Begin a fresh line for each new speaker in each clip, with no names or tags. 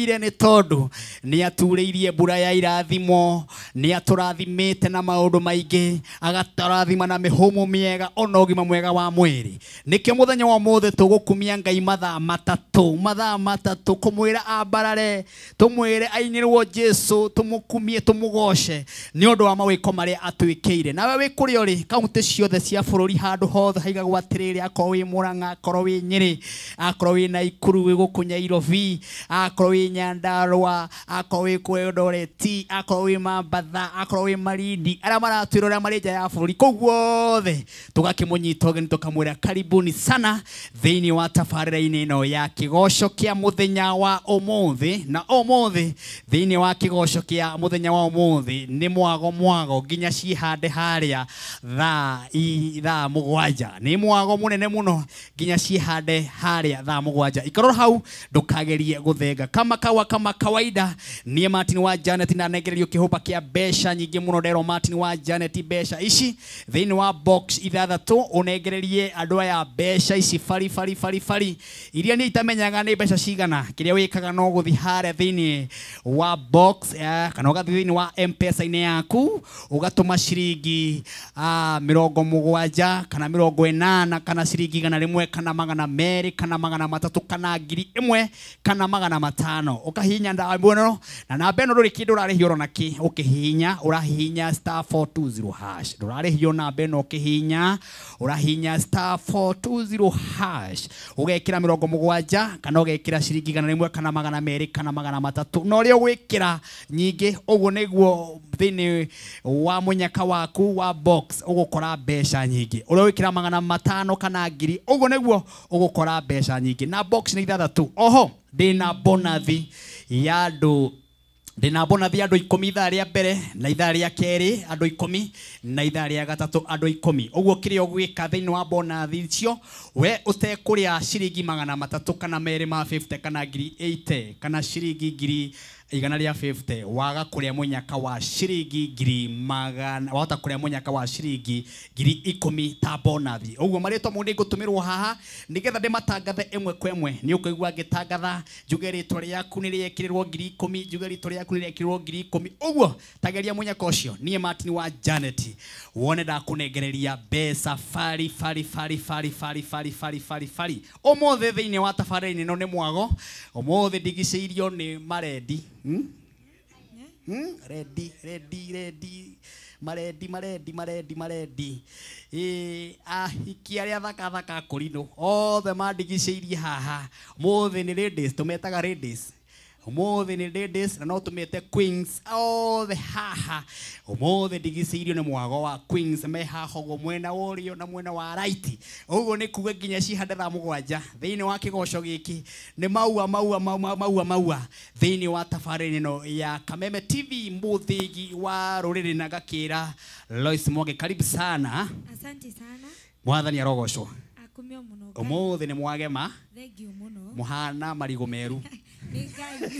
Tũmũkumire nĩ tondũ nĩ aturĩirie mbura ya irathimo, nĩ atũrathimĩte na maũndũ maingĩ, agatũrathima na mĩhũmũ mĩega ona ũgima mwega wa mwĩrĩ. Nĩkĩo mũthenya wa ũmũthĩ tũgũkumia Ngai mathaa matatũ kũmwĩra ambarare, tũmwĩre ainĩrwo Jesu, tũmũkumie, tũmũgoce nĩ ũndũ wa mawĩko marĩa atwĩkĩire. Nawe wĩ kũrĩa ũrĩ kaunti ciothe cia bũrũri handũ hothe haigagwo atĩrĩrĩ, akorwo wĩ Murang'a, akorwo wĩ Nyĩrĩ, akorwo wĩ Naikuru, wĩ gũkũ Nyairobi, akorwo wĩ Nyandarua, akorwo wĩ kũ Eldoret, akorwo wĩ Mambatha, akorwo wĩ Malindi, arĩa maratwĩrora marĩ nja ya bũrũri, kũu guothe tũgakĩmũnyita ũgeni tũkamwĩra karibuni sana thĩinĩ wa tabarĩra-inĩ ĩno ya kĩgoco kĩa mũthenya wa ũmũthĩ. Na ũmũthĩ thĩinĩ wa kĩgoco kĩa mũthenya wa ũmũthĩ nĩ mwago mwago nginya ciĩhande harĩa thaa 7. Nĩ mwago mũnene mũno nginya ciĩhande harĩa thaa 7. Ikorwo hau ndũkagerie gũthenga. Kama kawa kama kawaida, niĩ Martin wa Janet na nengererio kĩhũba kĩa mbeca nyingĩ mũno. Nderwo Martin wa Janet mbeca ici thĩinĩ wa box 6 ũnengererie andũ aya mbeca ici bari bari bari bari iria niĩ itamenyaga nĩ mbeca cigana. Kĩrĩa wĩkaga no gũthiĩ harĩa thĩinĩ wa box kana ũgathiĩ thĩinĩ wa M-Pesa-inĩ yaku ũgatũma ciringi 70 kana 80 kana ciringi 100 kana 200 kana 300 kana 1000 kana 500. Ũkahihinya namba ĩno na namba ĩno ndũrĩ kĩndũ ũrarĩhio ona kĩ. Ũkĩhihinya ũrahihinya *420#. Ndũrarĩhio namba ĩno ũkĩhihinya, ũrahihinya *420# ũgekĩra 70 kana ũgekĩra ciringi 100 kana 200 kana 300. Na ũrĩa ũgwĩkĩra nyingĩ ũguo nĩguo thĩinĩ wa mũnyaka waku wa box ũgũkora mbeca nyingĩ. Ũrĩa wĩkĩra 500 kana 1000 ũguo nĩguo ũgũkora mbeca nyingĩ. Na box nĩ 6. Oho ndĩna bonathi ya andũ, ndĩna bonathi andũ 10 ithaa rĩa mbere na ithaa rĩa kerĩ andũ 10 na ithaa rĩa gatatũ andũ 10. Ũguo kĩrĩa ũgwĩka thĩinĩ wa bonathi icio, we ũtekũrĩa ciringi 300 kana 250 kana 1080 kana ciringi 150, waga kũrĩa mũnyaka wa ciringi 100,000, wahota kũrĩa mũnyaka wa ciringi 10,000 ta bonathi. Ũguo marĩtwa mau nĩngũtũmĩrwo haha nĩgetha ndĩmatangathe ĩmwe kwa ĩmwe. Nĩ ũkũigua ngĩtangatha njuge rĩtwa rĩaku nĩ rĩekĩrĩrwo 10,000, njuge rĩtwa rĩaku nĩ rĩekĩrĩrwo 10,000. Ũguo tageria mũnyaka ũcio. Niĩ Martin wa Janet wone ndakũnengereria mbeca bari bari bari bari bari bari bari bari bari. Ũmũthĩ thĩinĩ wa tabarĩra-inĩ ĩno nĩ mwago. Ũmũthĩ ndigicĩirio nĩ marendi. Ready, ready, ready, marendi, marendi, marendi, marendi. Ahiki arĩa thaka thaka kũrinũ othe mandigicĩirie haha. Ũmũthĩ nĩ ladies, tũmetaga ladies. Ũmũthĩ nĩ ladies na no tũmete queens othe haha. Ũmũthĩ ndigicĩirio nĩ mwago wa queens me haha ũguo mwena wa ũrĩo na mwena wa right. Ũguo nĩ kuga nginya cihande thaa 7 thĩinĩ wa kĩgoco gĩkĩ nĩ maua maua maua maua maua thĩinĩ wa tabarĩra ĩno ya Kameme TV mũthĩgi wa rũrĩrĩ. Na gakĩra Lois Mwangi, karibu sana.
Asante sana.
Mwathani arogocwo.
Akumio mũno.
Ũmũthĩ nĩ mwagema.
Thank you mũno.
Mũhana marigũ meru.
Nĩ Ngai.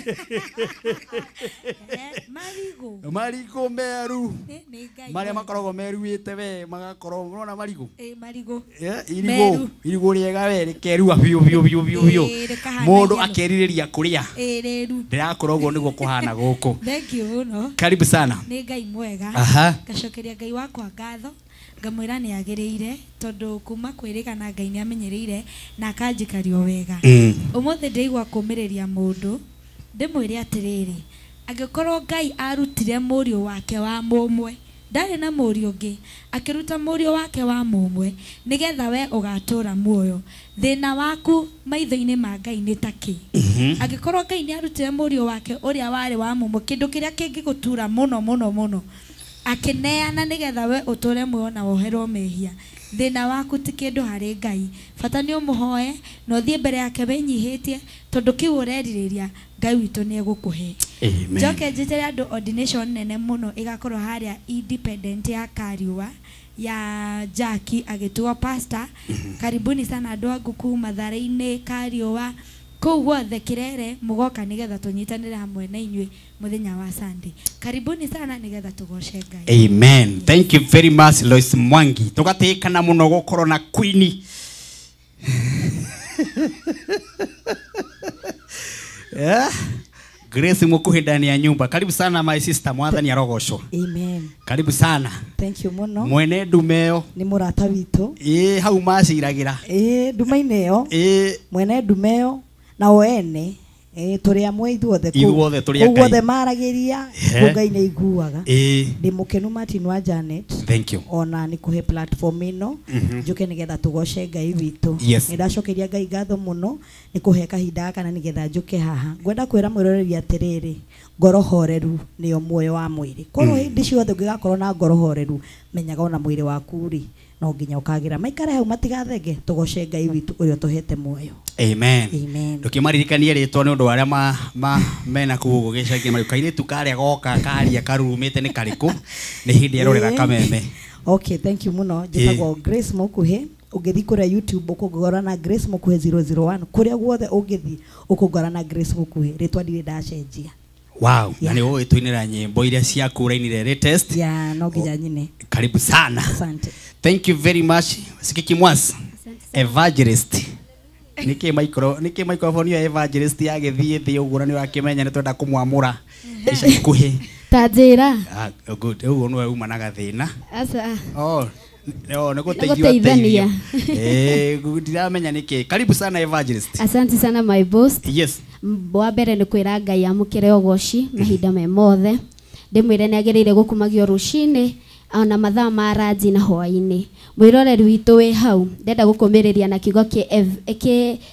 Marigũ.
Marigũ meru.
Nĩ Ngai.
Marĩa makoragwo meruĩte we magakorwo ũrona marigũ.
Marigũ.
Irigũ. Irigũ rĩega we rĩkerua biũ biũ biũ biũ biũ. Mũndũ akerirĩria kũrĩa.
Rĩru.
Ndĩrakorwo ũguo nĩguo kũhana gũkũ.
Thank you mũno.
Karibu sana.
Nĩ Ngai mwega. Ngacokeria Ngai wakwa ngatho. Ngamwĩra nĩ agĩrĩire tondũ kuma kwĩrĩgana Ngai nĩ amenyereire na akanjikaria wega. Ũmũthĩ ndĩigua kũmĩrĩria mũndũ ndĩmwĩre atĩrĩrĩ, angĩkorwo Ngai arutire mũriũ wake wa mũmwe, ndarĩ na mũriũ ũngĩ, akĩruta mũriũ wake wa mũmwe nĩgetha we ũgatũra muoyo, thĩna waku maitho-inĩ ma Ngai nĩ ta kĩ? Angĩkorwo Ngai nĩ arutire mũriũ wake ũrĩa warĩ wa mũmwe, kĩndũ kĩrĩa kĩngĩgũtura mũno mũno mũno, akĩneana nĩgetha we ũtũre muoyo na woherwo mehia, thĩna waku ti kĩndũ harĩ Ngai. Bata nĩ ũmũhoe na ũthiĩ mbere yake wĩnyihĩtie, tondũ kĩu ũrerirĩria Ngai witũ nĩ egũkũhe. Njoke njĩtĩre andũ ordination nene mũno ĩgakorwo harĩa Independent ya Kariua ya Jackie agĩtuo pastor. Karibuni sana andũ angu kuma Mathare-inĩ, Kariua, kũu guothe Kirere, mũgoka nĩgetha tũnyitanĩre hamwe na inyuĩ mũthenya wa Sunday. Karibuni sana nĩgetha tũgoce Ngai.
Amen. Thank you very much Lois Mwangi. Tũgatĩkana mũno gũkorwo na queen. Grace Mukuhi ndani ya nyumba. Karibu sana my sister, mwathani arogocwo.
Amen.
Karibu sana.
Thank you muno.
Mwene ndumeo
ni murata witũ.
Hau maciragira.
Ndumainĩ ĩyo. Mwene ndumeo na o ene. Tũrĩ amwe ithuothe
kũu. Ithuothe tũrĩ a Ngai.
Guothe maragĩria kũ Ngai nĩ aiguaga. Ndĩ mũkenu Martin wa Janet.
Thank you.
Ona nĩ kũhe platform ĩno njuke nĩgetha tũgoce Ngai witũ. Nĩ ndacokeria Ngai ngatho mũno nĩ kũhe kahinda gaka na nĩgetha njuke haha. Ngwenda kwĩra mwĩroreri atĩrĩrĩ, ngoro horeru nĩyo muoyo wa mwĩrĩ. Korwo hĩndĩ ciothe ũngĩgakorwo na ngoro horeru, menyaga ona mwĩrĩ waku rĩ no nginya ũkagĩra. Maikare hau matigathenge, tũgoce Ngai witũ ũrĩa ũtũhete muoyo.
Amen.
Amen.
Ndukimaririkanie ritwa ni undu aria ma mena kuu gugicagi mari kairitu karia goka karia karurumite ni kariku ni hindi erorera kameme.
Okay, thank you muno. Njitagwo Grace Mukuhi. Ungithi kuria YouTube ukungora na Grace Mukuhi 001 kuria guothe ungithi ukungora na Grace Mukuhi ritwa ndire ndacenjia.
Wow, na ni wewe tuinira nyimbo iria ciaku urainire latest.
Yeah, no nginya nyine.
Karibu sana.
Asante.
Thank you very much. Sikiki Mwas. Evangelist. Niki micro niki microphone ya evangelist yagithie thi uguo na ni wakimenya ni twenda kumwamura ica ikuhi.
Ta njira.
Ah, good. Uguo niwe uma na gathina.
Aca.
Oh, no, niguteithio. Ndiramenya niki. Karibu sana evangelist.
Asante sana my boss.
Yes.
Wa mbere ni kwira Ngai amukire ugoci mahinda me mothe. Ndimwire ni agirire gukumagio rucini ona mathaa ma ranji na hwaini. Mwiroreri witũ wĩ hau ndenda gukumiriria na kiugo ki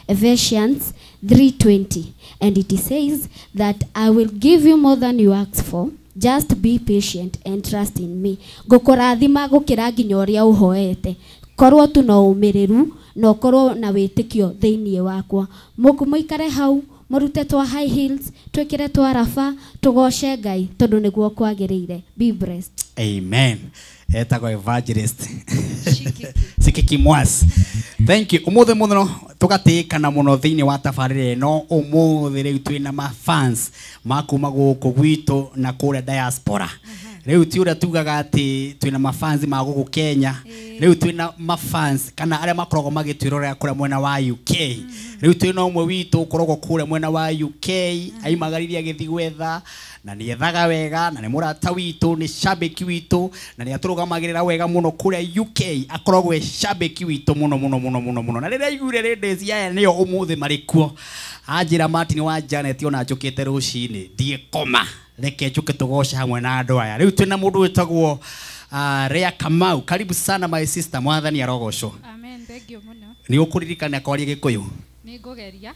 Ephesians 3:20 and it says that I will give you more than you ask for. Just be patient and trust in me. Ngũkũrathima gũkĩra nginya ũrĩa ũhoete. Korwo tu no ũmĩrĩru na ũkorwo na wĩtĩkio thĩinĩ wakwa. Mũikare hau mũrute twa high heels twĩkĩre twa raba tũgoce Ngai tondũ nĩguo kwagĩrĩire. Be blessed.
Amen. Etagwo evangelist Sikiki Mwas. Thank you. Umuthi muno tugatikana muno thiini wa tabarĩra ĩno. Umuthi rĩu twĩna ma fans makuma gũkũ gwitũ na kũrĩa diaspora. Rĩu ti ũrĩa tugaga atĩ twĩna ma fans ma gũkũ Kenya. Rĩu twĩna ma fans kana arĩa makoragwo magĩtwĩrorera kũrĩa mwena wa UK. Rĩu twĩna ũmwe witũ ũkoragwo kũrĩa mwena wa UK aimagaririe agĩthiĩ gwetha na nĩ ethaga wega na nĩ mũrata witũ, nĩ shabiki witũ na nĩ atũrũgamagĩrĩra wega mũno kũrĩa UK. Akoragwo e shabiki witũ mũno mũno mũno mũno mũno. Na rĩrĩa aiguire ladies aya nĩo ũmũthĩ marĩ kuo, anjĩra Martin wa Janet ona njũkĩte rũcinĩ ndiĩkoma, reke njũke tũgoce hamwe na andũ aya. Rĩu twĩna mũndũ wĩtagwo Rea Kamau. Karibu sana my sister, mwathani arogocwo.
Amen, thank you mũno.
Nĩ ũkũririkana kwaria Gĩkũyũ?
Nĩ ngũgeria.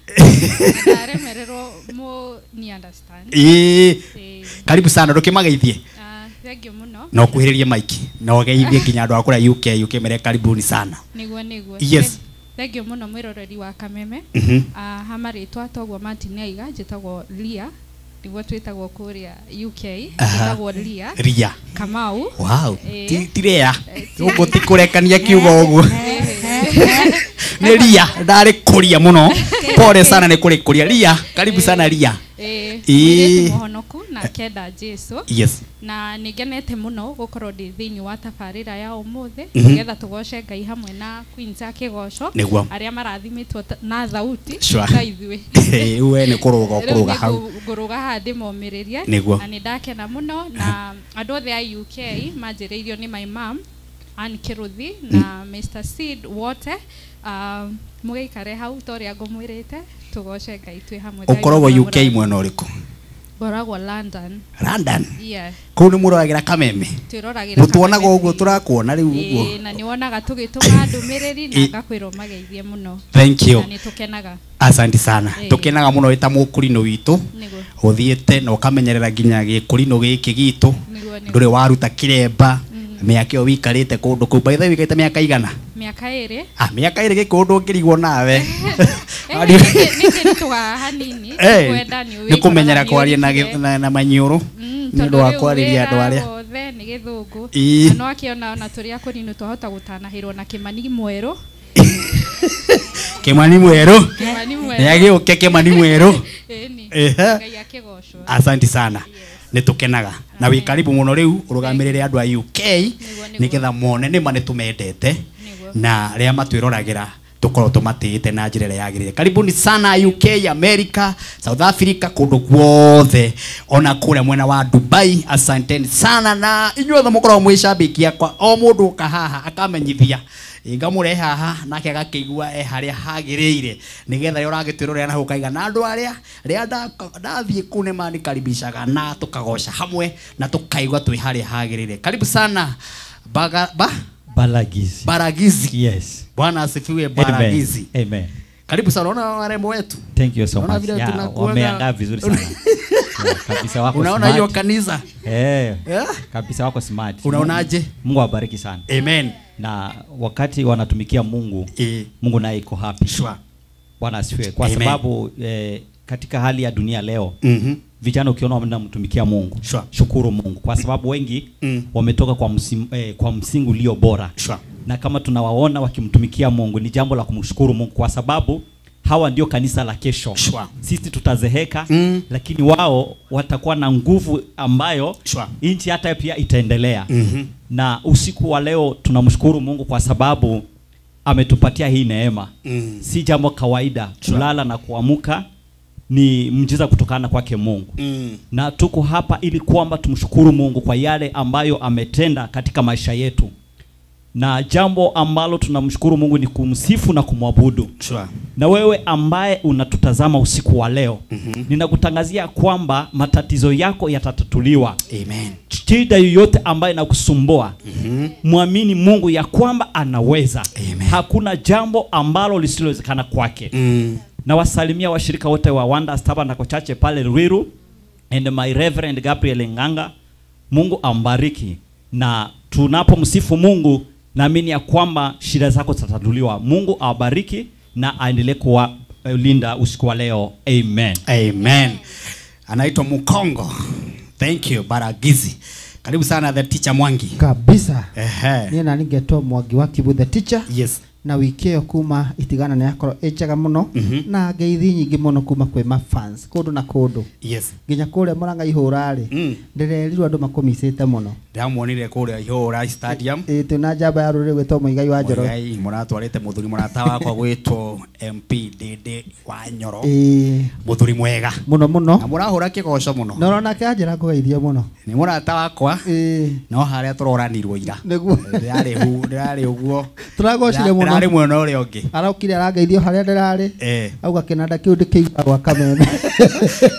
Ndaremererwo mũ ni understand.
Karibu sana, ndũkĩmageithie.
Thank you mũno.
Na ũkuhĩrĩrie mic na ũgeithie nginya andũ a kũrĩa UK ũkĩmere karibuni sana.
Nĩguo nĩguo.
Yes.
Thank you mũno mwĩroreri wa Kameme. Ha marĩtwa toguo Martin aiga, njĩtagwo Lia. Nĩguo twĩtagwo kũrĩa UK, njĩtagwo Lia.
Ria
Kamau.
Wow. Ti Ria. Ũguo ti kũrekania kiugo ũguo. Nĩ Ria, ndarĩ kũria mũno. Pole sana nĩ kũrĩkũria. Ria, karibu sana Ria.
Mũirĩtu mũhonoku na kenda Jesu.
Yes.
Na nĩngenete mũno gũkorwo ndĩ thĩinĩ wa tabarĩra ya ũmũthĩ nĩgetha tũgoce Ngai hamwe na Queens a kĩgoco arĩa marathimĩtwo na thauti ta ithuĩ.
We nĩ kũrũga ũkũrũga hau.
Ngũrũga haha ndĩmomĩrĩrie na nĩ ndakena mũno na andũ othe a UK manjĩrĩirio nĩ my mom Ann Kiruthi na Mr. Seed wote. Mũgĩikare hau ta ũrĩa ngũmwĩrĩte tũgoce Ngai twĩ hamwe.
Ũkoragwo UK mwena ũrĩkũ?
Ngoragwo London.
London?
Yeah.
Kũu nĩ mũroragĩra Kameme?
Twĩroragĩra.
Mũtuonaga ũguo tũrakuona rĩu ũguo.
Na nĩ wonaga tũgĩtũma ndũmĩrĩri na ngakwĩrwo mageithie mũno.
Thank you.
Na nĩ tũkenaga.
Asante sana. Tũkenaga mũno wĩ ta mũkũrinũ witũ. Ũthiĩte na ũkamenyerera nginya gĩkũrinũ gĩkĩ gitũ. Ndũrĩ waruta kĩremba. Mĩaka ĩyo wikarĩte kũndũ kũu. By the way wikarĩte mĩaka igana?
Mĩaka ĩrĩ.
Ah, mĩaka ĩrĩ gĩkũ ũndũ ũngĩrigwo nawe.
Nĩkĩ nĩtũgaga hanini.
Nĩ kũmenyera kwaria na maniũrũ. Nĩ ũndũ wa kwarĩria andũ arĩa
othe nĩ gĩthũngũ. Na no akĩona ona tũrĩ akũrinũ twahota gũtanahĩrwo na Kĩmani Mwerũ.
Kĩmani Mwerũ.
Kĩmani Mwerũ.
Nĩ agĩũke Kĩmani Mwerũ.
Ngai akĩgocwo.
Asante sana. Nĩ tũkenaga na wĩ karibu mũno rĩu ũrũgamĩrĩre andũ a UK nĩgetha mone nĩ ma nĩ tũmendete na arĩa matwĩroragĩra Tukorwo tumatĩĩte na njĩra ĩrĩa yagĩrĩire. Karibuni sana UK, America, South Africa, kũndũ guothe, ona kũrĩa mwena wa Dubai. Asanteni sana na inyuothe mũkoragwo mwĩ shabiki akwa. O mũndũ ũka haha akamenyithia ngamũrehe haha nake agakĩigua e harĩa hagĩrĩire, nĩgetha rĩrĩa ũragĩtwĩrorera na hau ũkaiga na andũ arĩa rĩrĩa ndathiĩ kũu nĩmanikaribishaga na tũkagoca hamwe na tũkaigua twĩ harĩa hagĩrĩire. Karibu sana
Balagizi.
Baragizi.
Yes.
Bwana asifiwe. Baragizi.
Amen. Amen.
Karibu sana, unaona warembo wetu.
Thank you so much. Yeah, wameandaa vizuri sana. Yeah, kabisa wako
unaona
smart.
Hiyo kanisa.
Eh.
Yeah?
Kabisa wako smart.
Unaonaje?
Mungu awabariki sana.
Amen.
Na wakati wanatumikia Mungu, Mungu naye iko happy.
Sure.
Bwana asifiwe. Kwa
Amen.
sababu katika hali ya dunia leo, vijana ukiona wanamtumikia Mungu,
sure,
shukuru Mungu kwa sababu wengi wametoka kwa msingi ulio bora.
Sure.
Na kama tunawaona wakimtumikia Mungu ni jambo la kumshukuru Mungu kwa sababu hawa ndio kanisa la kesho.
Sure.
Sisi tutazeheka, lakini wao watakuwa na nguvu ambayo
sure,
nchi hata pia itaendelea. Na usiku wa leo tunamshukuru Mungu kwa sababu ametupatia hii neema. Si jambo kawaida kulala na kuamuka, ni mjiza kutokana kwake Mungu. Na tuko hapa ili kwamba tumshukuru Mungu kwa yale ambayo ametenda katika maisha yetu. Na jambo ambalo tunamshukuru Mungu ni kumsifu na kumwabudu.
Sure.
Na wewe ambaye unatutazama usiku wa leo, ninakutangazia kwamba matatizo yako yatatatuliwa.
Amen.
Shida yoyote ambayo inakusumbua, muamini Mungu ya kwamba anaweza.
Amen.
Hakuna jambo ambalo lisilowezekana kwake. Na wasalimia washirika wote wa Wonders Tabernacle Church pale Ruiru, and my Reverend Gabriel Nganga. Mungu ambariki. Na tunapomsifu Mungu, naamini ya kwamba shida zako zitatatuliwa. Mungu awabariki na aendelee kuwalinda usiku wa leo. Amen.
Amen. Anaitwa Mukongo. Thank you Baragizi. Karibu sana the teacher Mwangi.
Kabisa.
Ehe.
Niĩ na ningetwo Mwangi wa Kibu the teacher.
Yes.
Na wiki ĩyo kuma itigana na yakorwo ĩ njega mũno, na ngeithi nyingĩ mũno kuma kwĩ ma fans kũndũ na kũndũ.
Yes.
Nginya kũrĩa Mũrang'a ihũra rĩ, ndĩrerirwo andũ makũmicĩte mũno.
Ndĩramuonire kũrĩa ihũra stadium.
Ĩ twĩna njamba ya rũrĩrĩ gwĩtwo Mũigai wa Njoroge.
Mũigai mũratwarĩte mũthuri mũrata wakwa gwĩtwo MP Ndĩndĩ wa Nyoro.
Ĩ
mũthuri mwega
mũno mũno.
Na mũrahũra kĩgoco mũno.
Na ũrona kĩanjĩra ngũgeithie mũno.
Nĩ mũrata wakwa.
Ĩ
no harĩa tũroranirwo ira.
Nĩguo.
Ndĩrarĩ ũguo.
Tũragocire mũno.
Ndĩrarĩ mwena ũrĩa ũngĩ.
Araukire arangeithio harĩa ndĩrarĩ. Auga kĩnanda kĩu ndĩkĩigua gwa kameme.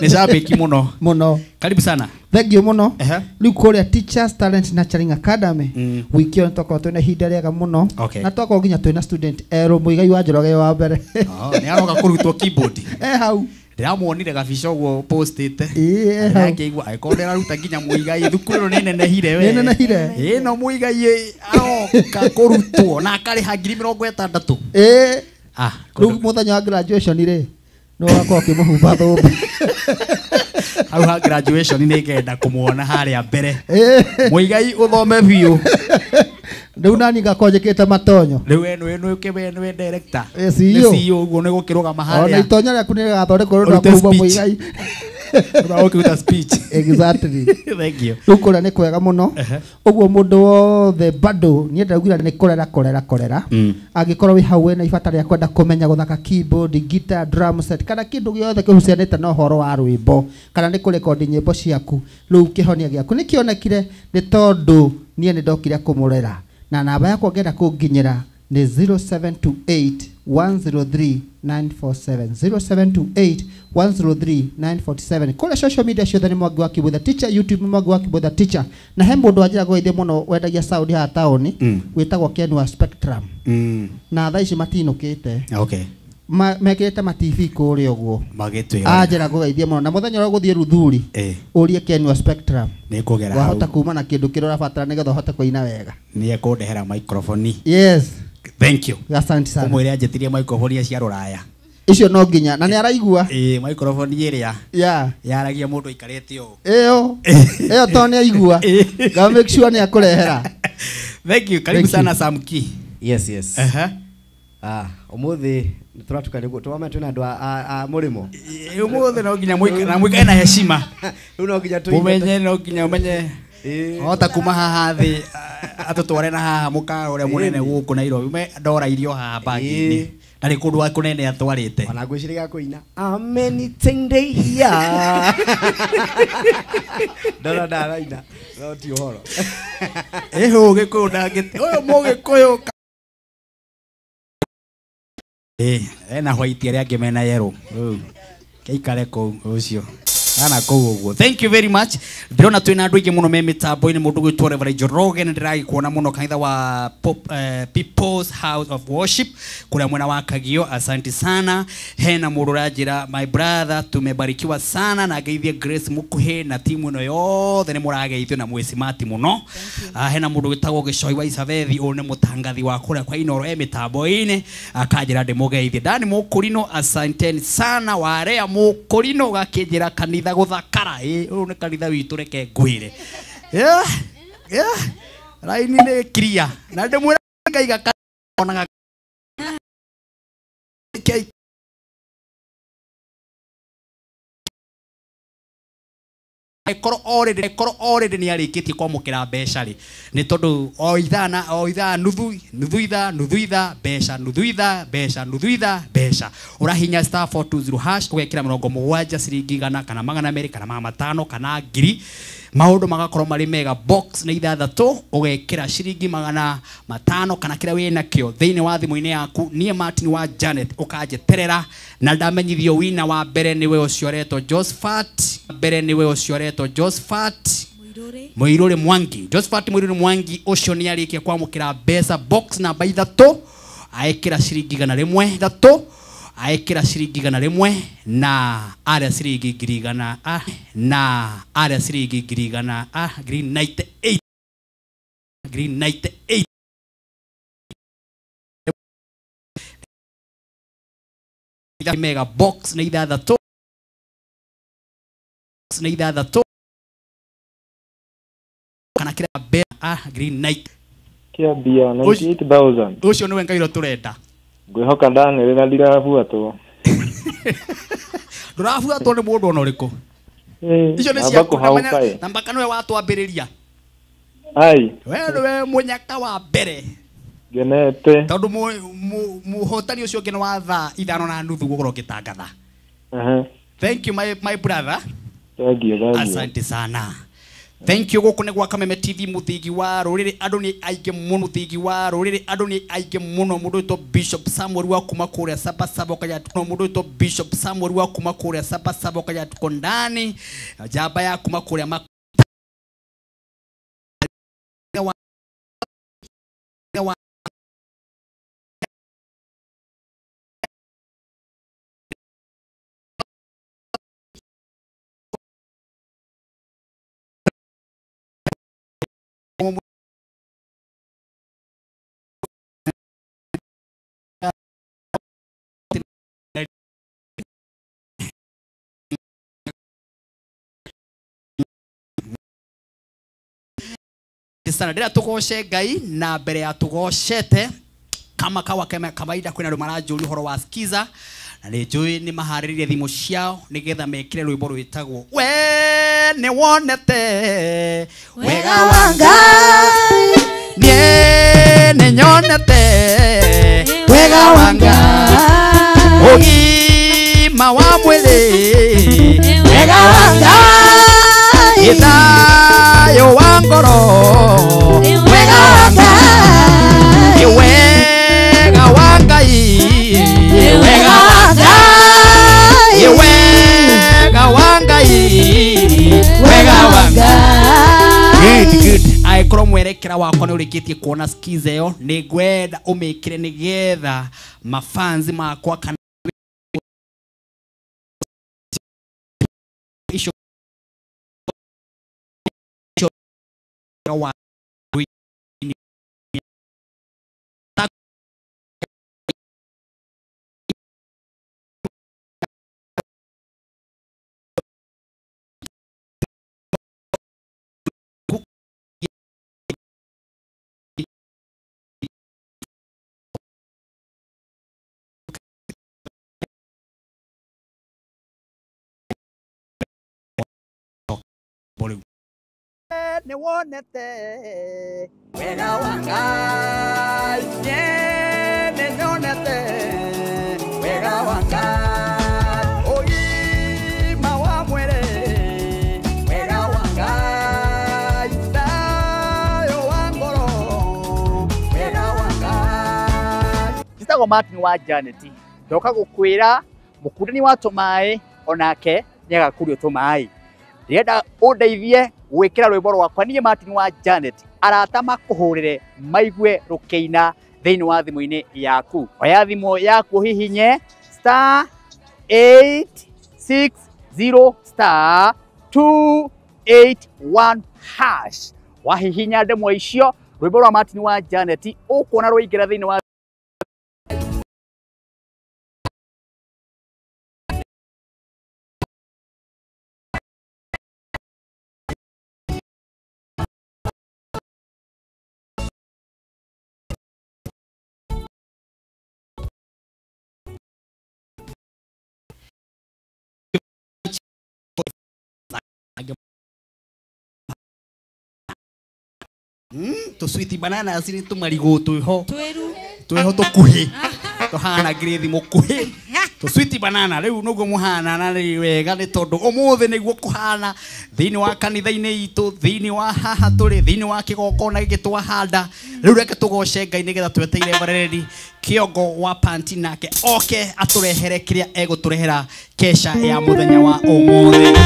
Nĩ shabiki mũno.
Mũno.
Karibu sana.
Thank you mũno. Rĩu kũrĩa Teachers Talent Nurturing Academy, wiki ĩyo nĩtwakorwo twĩna ihinda rĩega mũno.
Okay.
Na twakorwo nginya twĩna student erũ Mũigai wa Njoroge wa mbere.
Nĩ aroka kũrutwo keyboard.
Hau.
Ndĩramuonire gabica ũguo postĩte.
Ĩ hau.
Akĩigua angĩkorwo ndĩraruta nginya Mũigai thukuru ĩno nĩnenehire we.
Nĩnenehire.
Ĩ no Mũigai aroka kũrutwo na akarĩha 60,000.
Ĩ.
Ah,
rĩu mũthenya wa graduation rĩ, no wakorwo ũkĩmũhumba thũmbĩ.
Hau ha graduation nĩngenda kũmuona harĩa mbere. Mũigai ũthome biũ.
Rĩu nani ngakorwo njĩkĩte matonyo.
Rĩu we nĩwe nĩwe director.
Ĩ CEO.
Nĩ CEO ũguo nĩ gũkĩrũgama harĩa.
Ona itonyo rĩaku nĩrĩgathondekwo rĩu ndakũhumba Mũigai.
Ũkĩruta speech.
Exactly.
Thank you.
Rĩu kũrĩa nĩ kwega mũno. Ũguo mũndũ wothe bado niĩ ndaugire nĩ kũrera. Angĩkorwo wĩ hau wĩna ibata rĩa kwenda kũmenya gũthaka keyboard, guitar, drum set kana kĩndũ gĩothe kĩhucianĩte na ũhoro wa rwĩmbo kana nĩ kũrekondi nyĩmbo ciaku, rĩu kĩhonia gĩaku nĩ kĩonekire nĩ tondũ niĩ nĩ ndokire kũmũrera. Na namba yakwa ũngĩenda kũnginyĩra nĩ 0728 103 947 0728 103 947. Kũrĩa social media ciothe nĩ Mwangi wa Kibu the teacher, YouTube nĩ Mwangi wa Kibu the teacher. Na he mũndũ wanjĩra ngũgeithie mũno wendagia sound haha taũni, wĩtagwo Ken wa Spectrum. Na thaa ici matinũkĩte.
Okay.
Mekĩrĩte ma TV kũrĩa ũguo.
Magĩtwĩra.
Anjĩra ngũgeithie mũno. Na mũthenya ũrĩa ũgũthiĩ Ruthuri, ũrie Ken wa Spectrum.
Nĩngũgera hau.
Wahota kuma na kĩndũ kĩrĩa ũrabatara nĩgetha ũhote kũina wega.
Nĩ ekũndehera microphone.
Yes.
Thank you.
Asante sana.
Ũmwĩre anjĩtirie microphone cia rũraya.
Icio no nginya na nĩ araigua.
Ĩ microphone ĩrĩa.
Yeah.
Yaragia mũndũ aikarĩte ũũ.
Ĩyo. Ĩyo to nĩ aigua. Ga make sure nĩ akũrehera.
Thank you. Karibu sana Samki.
Yes, yes. Ũmũthĩ nĩtũratuka nĩguo twame twĩna andũ a mũrĩmo.
Ũmũthĩ no nginya mũikare na heshima.
Rĩu no nginya
ũmenye, no nginya ũmenye. Hota kuma haha thĩ atũtware na haha mũkawa ũrĩa mũnene gũkũ Nairobi. Ume ndora irio haha bagi-inĩ. Ndarĩ kũndũ wa kũnene atwarĩte.
Ona ngwĩciria kũina amenitendeia. Ndona ndaraina no ti ũhoro.
Ĩhũ Gĩkũyũ ndangĩte ũyũ mũgĩkũyũ. Ena white arĩa angĩ mena yellow. Keikare kũu ũcio. Ana kũu ũguo. Thank you very much. Ndĩrona twĩna andũ aingĩ mũno me mĩtambo-inĩ, mũndũ gwĩtwo Reverend Njoroge nĩ ndĩragĩkuona mũno kanitha wa People's House of Worship kũrĩa mwena wa Kagio. Asante sana. Hena mũndũ ũranjĩra my brother tumebarikiwa sana, na ngeithie Grace Mukuhi na timu ĩno yothe nĩ mũrageithio na mwĩ smart mũno. Hena mũndũ wĩtagwo Gĩcoi wa Isabethi, ũyũ nĩ mũtangathi wa kũrĩa kwa Inoro e mĩtambo-inĩ, akanjĩra ndĩmũgeithie. Dani Mũkũrinũ, asanteni sana. Warea Mũkũrinũ gakĩnjĩra kanitha gũthakara. Ũyũ nĩ kanitha witũ, reke ngwĩre. Raini nĩ clear na ndĩmwĩra ngaiga onaga korwo already nĩ arĩkĩtie kwamũkĩra mbeca rĩ, nĩ tondũ o ithaa na o ithaa nuthu ithaa nuthu ithaa mbeca nuthu ithaa mbeca nuthu ithaa mbeca. Ũrahinya star 420 hash ũgekĩra 70 ciringi 100 kana 200 kana 500 kana 1000, maũndũ magakorwo marĩ mega. Box nĩ 6 ũgekĩra ciringi 500 kana kĩrĩa wĩ nakĩo thĩinĩ wa thimũ-inĩ yaku. Niĩ Martin wa Janet ũkanjeterera na ndamenyithio wina wa mbere nĩwe ũcio ũretwo Josephat, mbere nĩwe ũcio ũretwo Josephat Muiruri Mwangi. Josephat Muiruri Mwangi ũcio nĩ arĩkia kwamũkĩra mbeca box namba 3, aekĩra ciringi 100 3, aekĩra ciringi 100 na aria ciringi 100 na aria ciringi 100 green 98 green 98 mega box nĩ 6 nĩ 6 kana kĩrĩa green night
kĩambia 98,000.
Ũcio nĩwe Ngai ũrĩa tũrenda.
Ngwĩhoka ndanĩrĩra ndirabuatwo.
Ndũrabuatwo nĩ mũndũ ona ũrĩkũ. Icio nĩ ciaku na mpaka nĩwe watwambĩrĩria.
Ai.
We nĩwe mũnyaka wa mbere.
Ngenete.
Tondũ mũhotani ũcio ũngĩ nĩ wa thaa 5:30 gũkorwo ngĩtangatha. Thank you my brother.
Thank you.
Asante sana. Thank you. Gũkũ nĩ gwa Kameme TV, mũthingi wa rũrĩrĩ. Andũ nĩ aingĩ mũno, mũthingi wa rũrĩrĩ. Andũ nĩ aingĩ mũno. Mũndũ wĩtwo Bishop Samuel wa kuma kũrĩa Sabasaba ũkaya, mũndũ wĩtwo Bishop Samuel wa kuma kũrĩa Sabasaba ũkaya tuko ndani. Njamba ya kuma kũrĩa sana. Ndĩra tũgoce Ngai na mbere ya tũgocete kama kawa kama kawaida kwĩna andũ maranjũria ũhoro wa skiza na nĩ njũĩ nĩ maharĩrĩrie thimũ ciao nĩgetha mekĩre rwĩmbo rwĩtagwo we nĩ wonete wega wa Ngai, niĩ nĩ nyonete wega wa Ngai, ũgima wa mwĩrĩ wega wa Ngai, thayũ wa ngoro wega wa Ngai, wega wa Ngai, wega wa Ngai, wega wa Ngai, wega wa Ngai. Good, good. Angĩkorwo mwerekera wakwa nĩ ũrĩkĩtie kuona skiza ĩyo, nĩ ngwenda ũmĩkĩre nĩgetha mafanzi makwa kana icio wa nĩ wonete wega wa Ngai, niĩ
Nĩnyonete wega wa Ngai, ũgima wa mwĩrĩ, wega wa Ngai, thayũ wa ngoro, wega wa Ngai.
Njĩtagwo Martin wa Janet, ndoka gũkwĩra mũkundani wa tũmaĩ onake nĩagakurio tũmaĩ. Ndĩrenda ũndeithie gwĩkĩra rwĩmbo rwakwa niĩ Martin wa Janet, arata makũhũrĩre maigue rũkĩina thĩinĩ wa thimũ-inĩ yaku. Oya thimũ yaku ũhihinye star 860 star 281 hash. Wahihinya ndemwa icio rwĩmbo rwa Martin wa Janet ũkuona rwaingĩra thĩinĩ wa tũswiti banana cini tũmarigũ twĩho twĩho tũkuhĩ tũhana ngirĩthi mũkuhĩ tũswiti banana rĩu nĩguo mũhana na nĩ wega nĩ tondũ ũmũthĩ nĩguo kũhana thĩinĩ wa kanitha-inĩ itũ, thĩinĩ wa haha tũrĩ, thĩinĩ wa kĩgongona gĩkĩ twahanda. Rĩu reke tũgoce Ngai nĩgetha tweteire Barereri Kĩongo wa Panti nake oke atũrehere kĩrĩa egũtũrehera kesha ya mũthenya wa ũmũthĩ.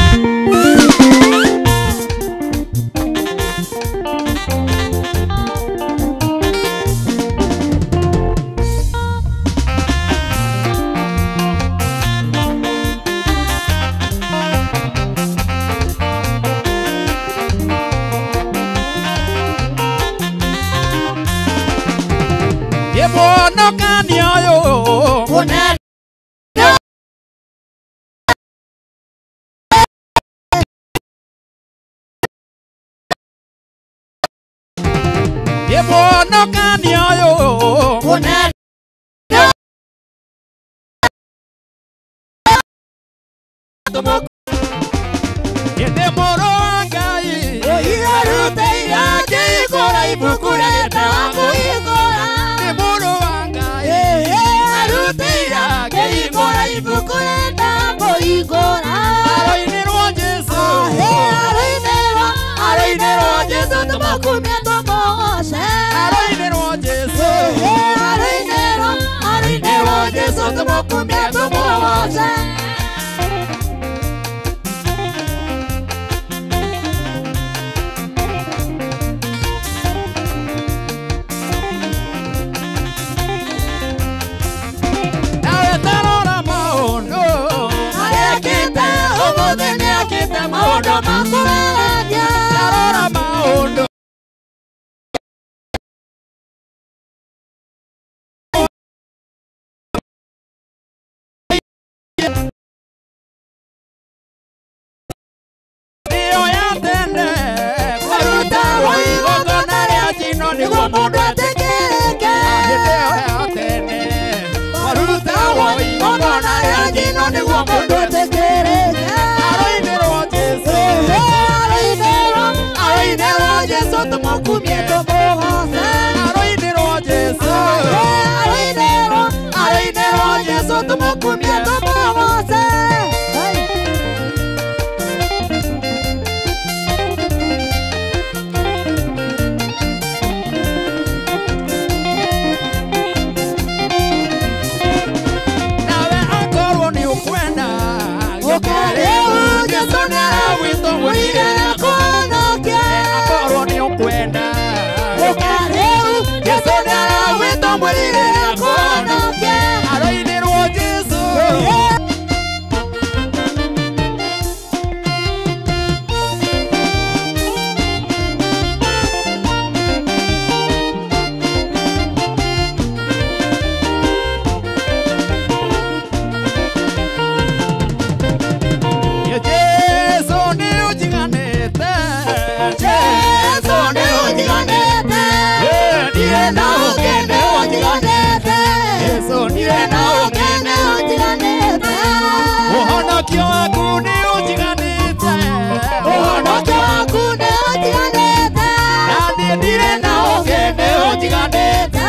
Ndirĩ na ũkene ũnjiganĩte,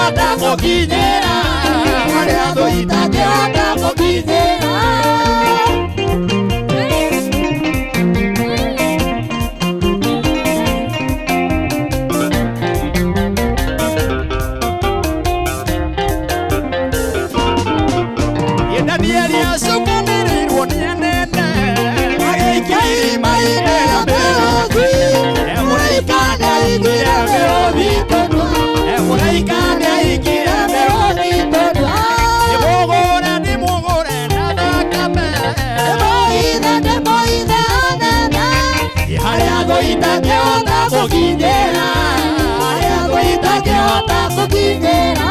itangĩhota gũkinyĩra, harĩa thũ itangĩhota gũkinyĩra. Danieli acokanĩrĩirwo nĩ anene, agĩikia irima-inĩ rĩa mĩrũthi. Mũraika nĩaingire mĩrũthi tũnua, mũraika nĩaingire mĩrũthi tũnua. Nĩ mũgũre na thakame, ndĩmũithe anene, harĩa thũ itangĩhota gũkinyĩra, harĩa thũ itangĩhota gũkinyĩra.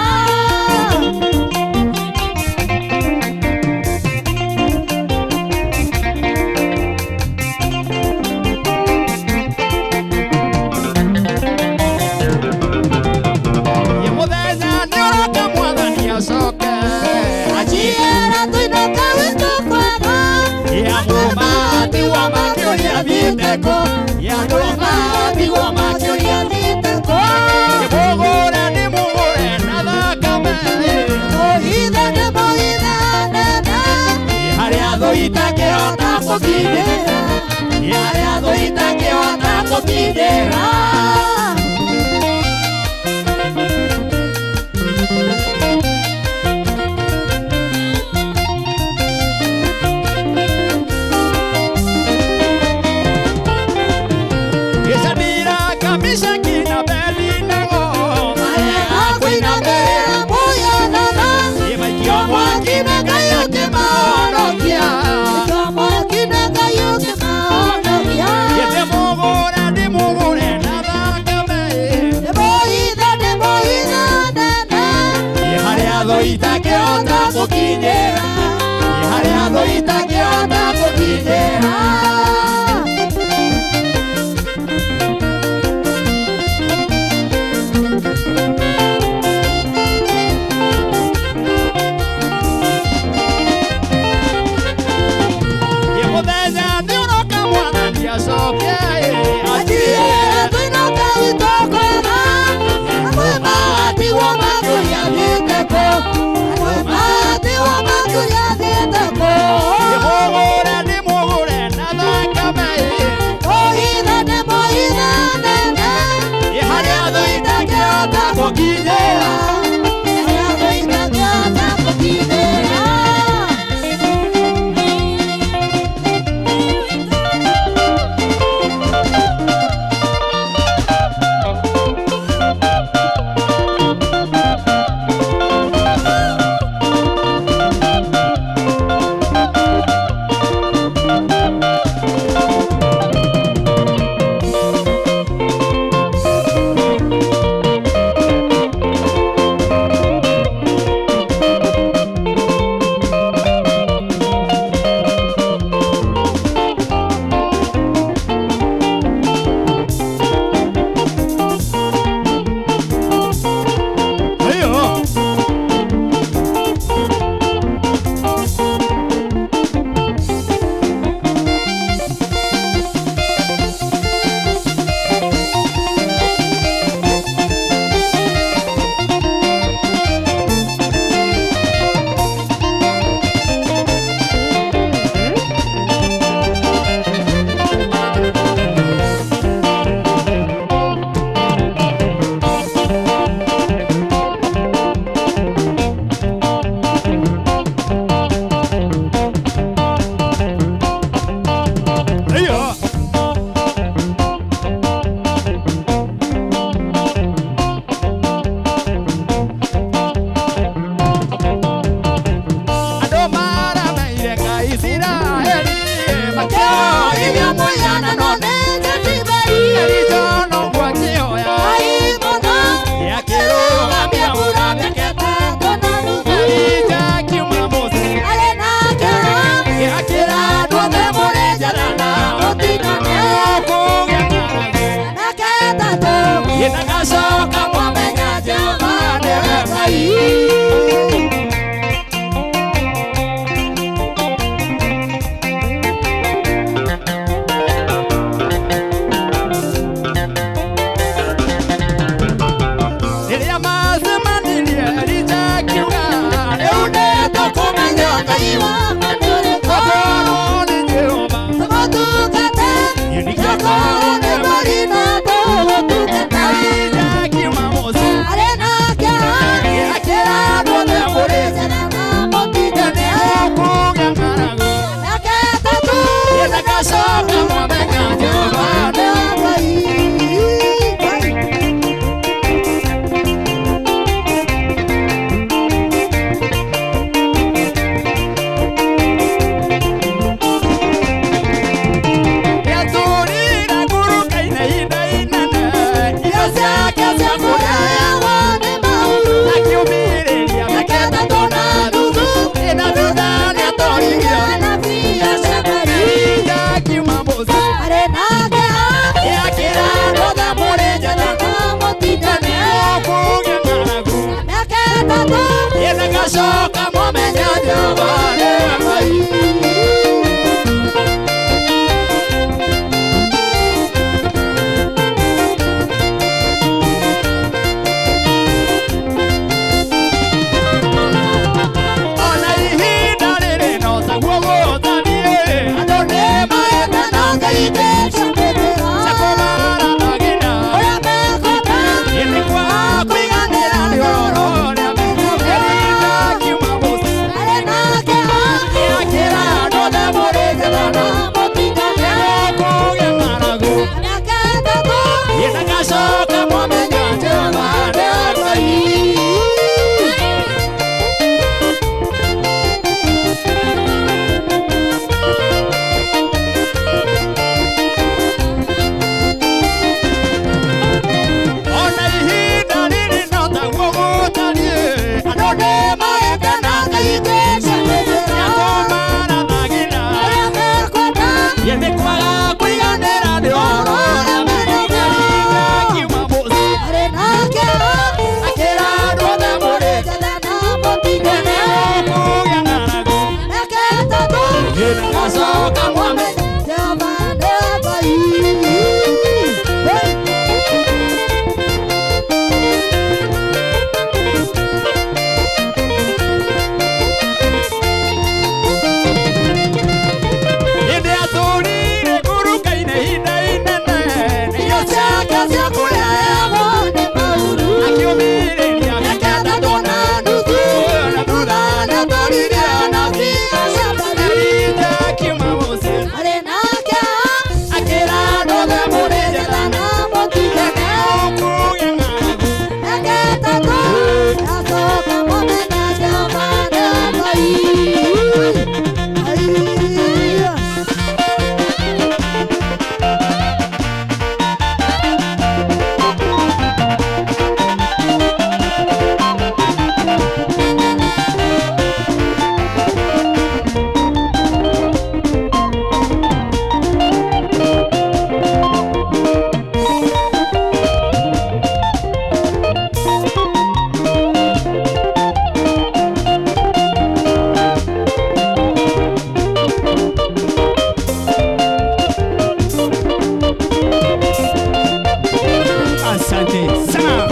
Harĩa thũ itangĩhota gũkinyĩra, harĩa thũ itangĩhota gũkinyĩra. Itangĩhota gũkinyĩra, harĩa thũ itangĩhota gũkinyĩra. Mũthenya nĩũroka mwathani acoke, anjĩre tũinũke gwitũ kwega, amwe matigwo makĩũria thiĩte kũ, ndĩmũgũre na thakame, ndĩmũithe nene, harĩa thũ itangĩhota gũkinyĩra, harĩa thũ itangĩhota gũkinyĩra. Nagacoka mwamenya Jehova nĩwe Ngai. Rĩrĩa macemanirie Jehova nĩwe Ngai. Ona ihinda rĩrĩ no taguo gũtariĩ, andũ nĩmaĩte na Ngai nĩkũmarathagira ũrĩa mekwenda, ĩndĩ kwaga kũiganĩra nĩ ũhoro ũrĩa mekwenda. Kiuma mũciĩ akĩra andũ othe mũrĩ njetha na mũtingane kũgĩa ng'aragu, ĩndagacoka mwamenya Jehova nĩwe Ngai. Ona ihinda rĩrĩ no taguo gũtariĩ, andũ nĩmaĩte na Ngai nĩakũmarathagira ĩndĩ kwaga kũiganĩra nĩ ũhoro ũrĩa mekwenda. Kiuma mũciĩ akĩra andũ othe mũrĩ njetha kũgĩa ng'aragu, ĩndagacoka mwamenya
Jehova nĩwe Ngai.
Hĩndĩ atũrire ngurunga-inĩ ihinda inene, irio ciake cia kũrĩa heagwo
nĩ mauru,
akĩũmĩrĩria mĩaka ĩtatũ na nuthu, na thutha nĩatwaririe anabii Elija akiuma mũciĩ
arĩ nake
akĩra andũ othe mũrĩ njetha
na mũtingane
kũgĩa ng'aragu,
mĩaka ĩtatũ acoka mwamenya Jehova nĩwe Ngai.
Asante sana.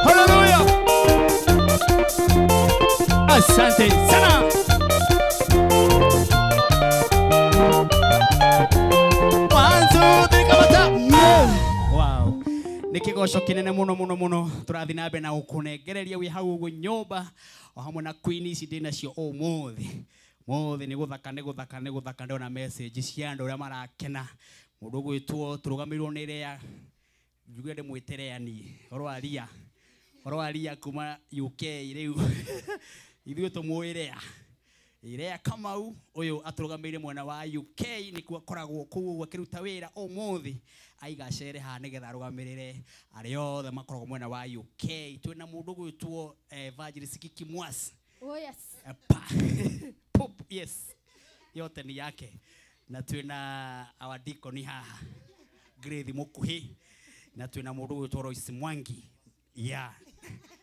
Haleluya. Asante sana. One, two, three, kamata. Wow. Nĩ kĩgoco kĩnene mũno mũno mũno tũrathiĩ na mbere na gũkũnengereria wĩ hau ũguo nyũmba o hamwe na queen ici ndĩ nacio ũmũthĩ. Mũthĩ nĩ gũthaka nĩ gũthaka nĩ gũthaka, ndona message cia andũ ũrĩa marakena. Mũndũ ũgwĩtwo tũrũgamĩrĩirwo nĩ Rea, njuge ndĩmwĩte Rea niĩ, ũhoro wa Ria, ũhoro wa Ria kuma UK rĩu ithuĩ tũmũĩ Rea. Rea Kamau ũyũ atũrũgamĩrĩire mwena wa UK, nĩkuo akoragwo kũu ũguo akĩruta wĩra ũmũthĩ aiga acere haha nĩgetha arũgamĩrĩre arĩa othe makoragwo mwena wa UK. Twĩna mũndũ ũgwĩtwo Evangelist Kiki Mwasi.
Oh yes.
Pop, yes, yote ni yake. Na twĩna our deacon haha Grace Mukuhi, na twĩna mũndũ ũgwĩtwo Royce Mwangi, yeah,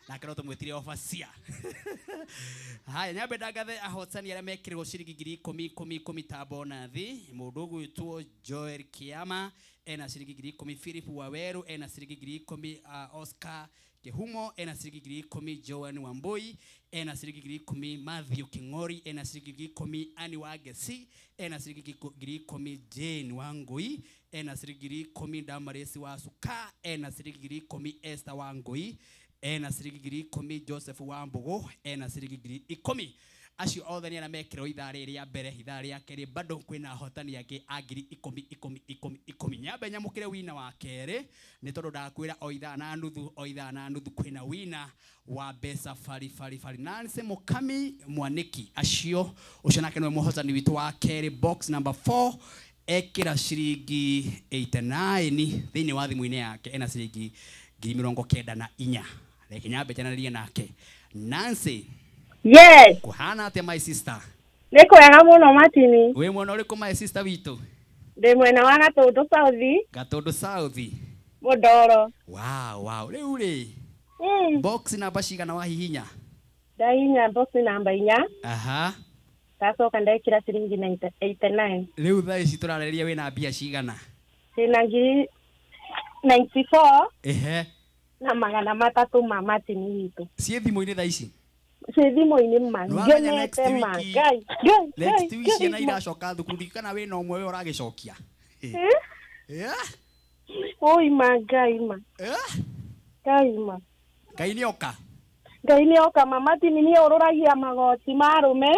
nake no tũmwĩtire overseer. Haya, nyambe ndangathe ahotani arĩa mekĩrĩrwo ciringi ngiri ikũmi ikũmi ikũmi ta bonathi. Mũndũ ũgwĩtwo Joel Kiama ena ciringi ngiri ikũmi, Philip Waweru ena ciringi ngiri ikũmi, Oscar Kihumo ena ciringi ngiri ikũmi, Joan Wambui ena ciringi ngiri ikũmi, Matthew King'ori ena ciringi ngiri ikũmi, Annie Wangeci ena ciringi ngiri ikũmi, Jane Wangui ena ciringi ngiri ikũmi, Damaris wa Suka ena ciringi ngiri ikũmi, Esther Wangui ena ciringi ngiri ikũmi, Joseph Wambugu ena ciringi ngiri ikũmi. Acio othe nĩ arĩa mekĩrwo ithaa rĩrĩ rĩa mbere, ithaa rĩa kerĩ bado kwĩna ahotani angĩ a ngiri ikũmi ikũmi ikũmi ikũmi. Nyambe nyamũkĩre wina wa kerĩ nĩ tondũ ndakwĩra o ithaa na nuthu, o ithaa na nuthu kwĩna wina wa mbeca bari bari bari. Nancy Mukami Mwaniki acio ũcio nake nĩwe mũhotani witũ wa kerĩ, box number 4 ekĩra ciringi 89 thĩinĩ wa thimũ-inĩ yake, ena ciringi 94. Reke nyambe njanĩrie nake. Nancy.
Yes.
Kuhana atĩa my sister?
Nĩ kwega mũno Martini.
Wĩ mwena ũrĩkũ my sister witũ?
Ndĩ mwena wa Gatũndũ South.
Gatũndũ South.
Mũndoro.
Wow, wow. Rĩu rĩ. Box namba cigana wahihinya?
Ndahihinya box namba 4.
Aha.
Ndacoka ndekĩra ciringi 89.
Rĩu thaa ici tũrarĩrĩria wĩna mbia cigana?
Ndĩna ngiri 94.
Ehe.
Na 300 ma Martini witũ.
Ciĩ thimũ-inĩ thaa ici?
Ciĩ thimũ-inĩ ma. Ngenete ma. Ngai.
Next week ciana iracoka thukuru, kana wĩna ũmwe we ũragĩcokia? Eh?
Oi ma Ngai ma. Ngai ma.
Ngai nĩoka?
Ngai nĩoka ma Martini, niĩ ũrũragia magoti ma arũme.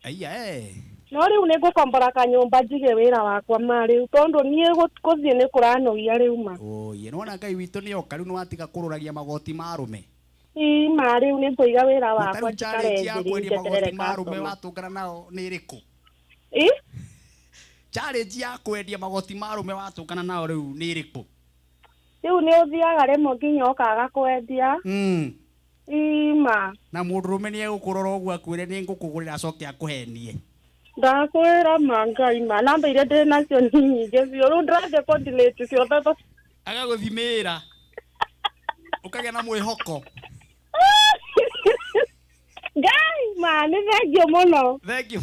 Aiya eh.
No rĩu nĩ ngũkombora kanyũmba njige wĩra wakwa ma rĩu tondũ niĩ gũthiĩ nĩ kũranogia rĩu ma.
Oye, nĩwona Ngai witũ nĩoka rĩu nĩwatiga kũrũragia magoti ma arũme.
Ii ma rĩu nĩ ngũiga wĩra wakwa
njikare njĩrĩ njeterere ma arũme watũngana nao nĩ ĩrĩkũ?
Ii?
Challenge ya kwendia magoti ma arũme watũngana nao rĩu nĩ ĩrĩkũ?
Rĩu nĩ ũthiaga rĩmwe nginya ũkaga kwendia. Ii ma.
Na mũndũrũme nĩ egũkũrora ũguo akwĩre nĩ ngũkũgũrĩra acoke akũhenie.
Ndakwĩra ma Ngai ma, namba iria ndĩ nacio nĩ nyingĩ biũ, rĩu ndĩrathiĩ kũ-delete ciothe.
Agagũthimĩra ũkagĩa na mwĩhoko.
Ngai ma, nĩ thengiũ mũno.
Thank you.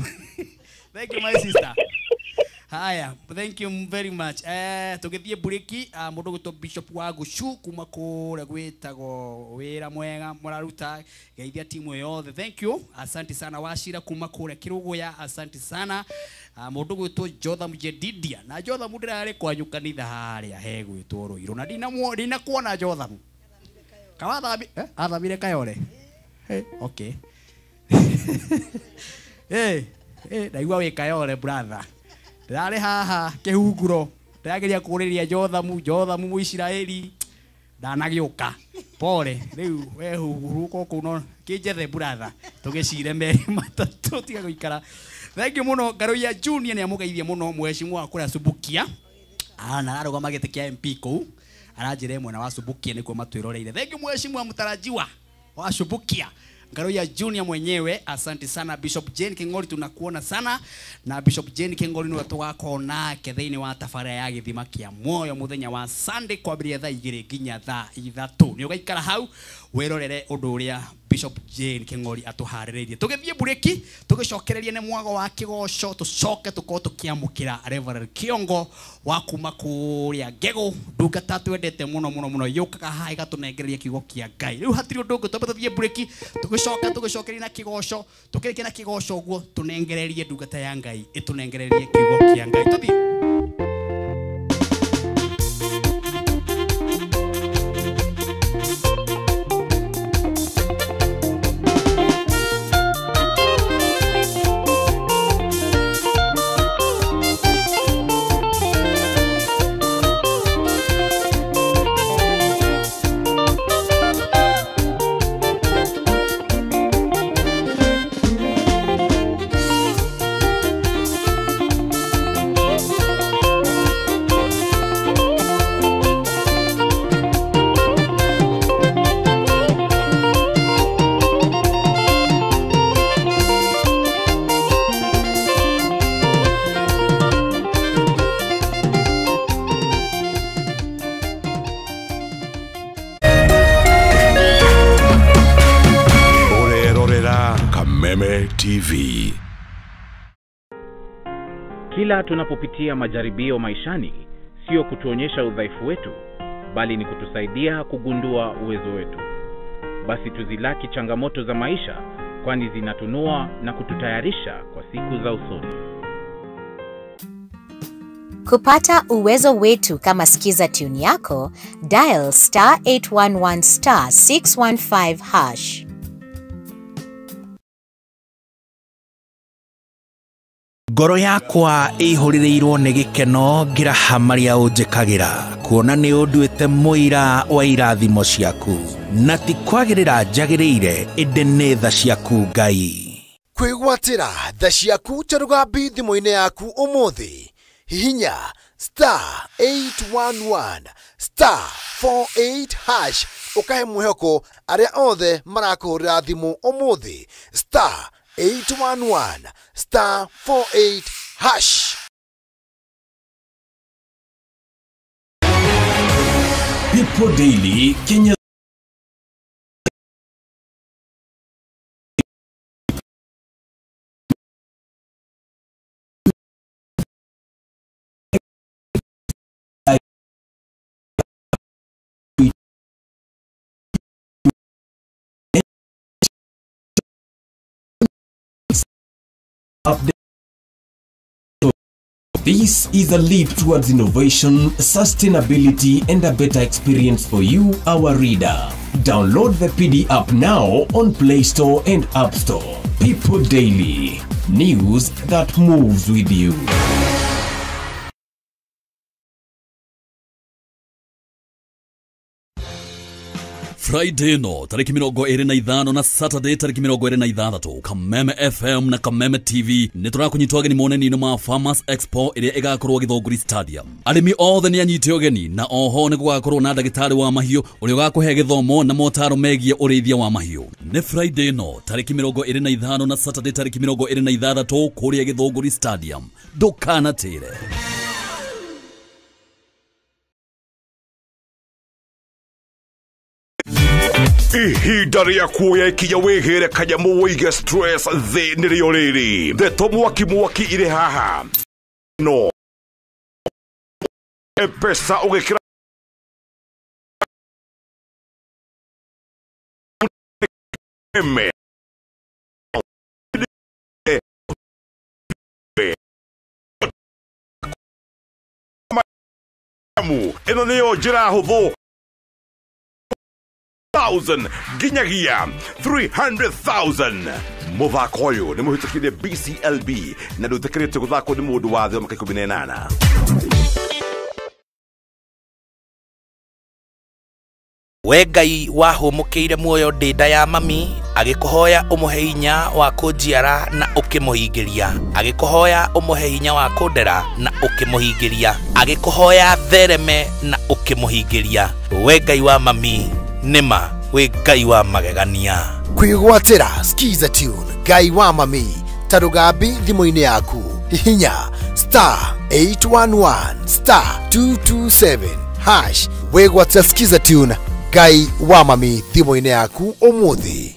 Thank you my sister. Haya, thank you very much. Tũgĩthiĩ buriki, mũndũ gwĩtwo Bishop wa Gucu kuma kũrĩa gwĩtagwo wĩra mwega mũraruta, geithia timu yothe. Thank you. Asante sana Wachira kuma kũrĩa Kĩrũgũya, asante sana. Mũndũ gwĩtwo Jotham Jedidia. Na Jotham ndĩrarĩ kwanyu kanitha harĩa he gwĩtwo Rũirũ. Na ndinakuona Jotham. Kawathambi, athamire Kayore. Okay. Ndaigua wĩ Kayore brother. Ndĩrarĩ haha kĩhunguro, ndĩrageria kũrĩria Jothamu, Jothamu Mũisiraeli ndanagĩũka. Pole, rĩu we hurũka kũu no kĩnjethe brother, tũgĩcire merĩ matatũ tiga gũikara. Thank you mũno Ngaruiya Junior nĩ amũgeithia mũno mheshimiwa wa kũrĩa Subukia. Na ararũgama gĩtĩ kĩa MP kũu, aranjĩra mwena wa Subukia nĩkuo matwĩroreire. Thank you mheshimiwa mtarajiwa wa Subukia. Ngaruiya Junior mwenyewe, asante sana. Bishop Jane King'ori tunakuona sana, na Bishop Jane King'ori niwe tũgakorwo nake thĩinĩ wa tabarĩra ya gĩthima kĩa muoyo mũthenya wa Sunday kwambĩrĩria thaa 2 nginya thaa 3. Nĩ ũgaikara hau wĩrorere ũndũ ũrĩa Bishop Jane King'ori atũharĩrĩirie. Tũgĩthiĩ bureki, tũgĩcokererie nĩ mwago wa kĩgoco, tũcoke tũkorwo tũkĩamũkĩra Reverend Kiongo wa kuma kũrĩa Ngegũ, ndungata twendete mũno mũno mũno, yũkaga haha ĩgatũnengereria kiugo kĩa Ngai. Rĩu hatirĩ ũndũ ũngĩ, twambe tũthiĩ bureki, tũgĩcoka tũgĩcokererie na kĩgoco, tũkĩrĩkia na kĩgoco ũguo tũnengererie ndungata ya Ngai ĩtũnengererie kiugo kĩa Ngai. Tũthiĩ.
TV.
Kila tunapopitia majaribio maishani, sio kutuonyesha udhaifu wetu, bali ni kutusaidia kugundua uwezo wetu. Basi tuzilaki changamoto za maisha, kwani zinatunua na kututayarisha kwa siku za usoni.
Kupata uwezo wetu kama Skiza tune yako, dial *811 *615 hash.
Ngoro yakwa ĩihũrĩrĩirwo nĩ gĩkeno ngĩraha marĩa ũnjĩkagĩra, kuona nĩ ũnduĩte mũira wa irathimo ciaku, na ti kwagĩrĩra njagĩrĩire, ĩndĩ nĩ tha ciaku Ngai.
Kwĩgwatĩra tha ciaku ta rũgambi thimũ-inĩ yaku ũmũthĩ. Hihinya star 811 star 48 hash ũkahe mwĩhoko arĩa othe marakũhũrĩra thimũ ũmũthĩ. Star 811 star 48 hash.
People Daily, Kenya. Update. This is a leap towards innovation, sustainability, and a better experience for you, our reader. Download the PD app now on Play Store and App Store. People Daily, news that moves with you.
Friday no tariki 25 na Saturday tariki 26 Kameme FM na Kameme TV nĩ tũrakũnyitwo ageni moneni-inĩ ma Farmers Expo ĩrĩa ĩgakorwo Gĩthũngũri Stadium. Arĩmi othe nĩ anyite ũgeni na oho nĩ gũgakorwo na ndagĩtarĩ wa mahiũ ũrĩa ũgakũhe gĩthomo na motaro megiĩ ũrĩithia wa mahiũ. Nĩ Friday no tariki 25 na Saturday tariki 26 kũrĩa Gĩthũngũri Stadium. Ndũkanatĩre.
Ihinda rĩa kuoya ikinya wĩgĩre kanyamũ wĩige stress thĩ nĩrĩo rĩrĩ. Ndeto mwaki mwaki irĩ haha. No M-Pesa ũgĩkĩra M ĩno nĩyo njĩra hũthũ 1,000 nginyagia 300,000. Mũthako ũyũ nĩ mũhĩtũkire BCLB na ndũĩtĩkĩrĩtio gũthakwo nĩ mũndũ wa thĩ wa mĩaka 18.
We Ngai wahũmũkĩire muoyo ndĩ nda ya mami, agĩkũhoya ũmũhe hinya wa kũnjiara na ũkĩmũhingĩria, agĩkũhoya ũmũhe hinya wa kũndera na ũkĩmũhingĩria, agĩkũhoya thereme na ũkĩmũhingĩria. We Ngai wa mami, nĩma wĩ Ngai wa magegania.
Kwĩgwatĩra Skiza Tune Ngai wa mami ta rũgambi thimũ-inĩ yaku. Hihinya star 811 star 227 hash wĩgwatĩra Skiza Tune Ngai wa mami thimũ-inĩ yaku ũmũthĩ.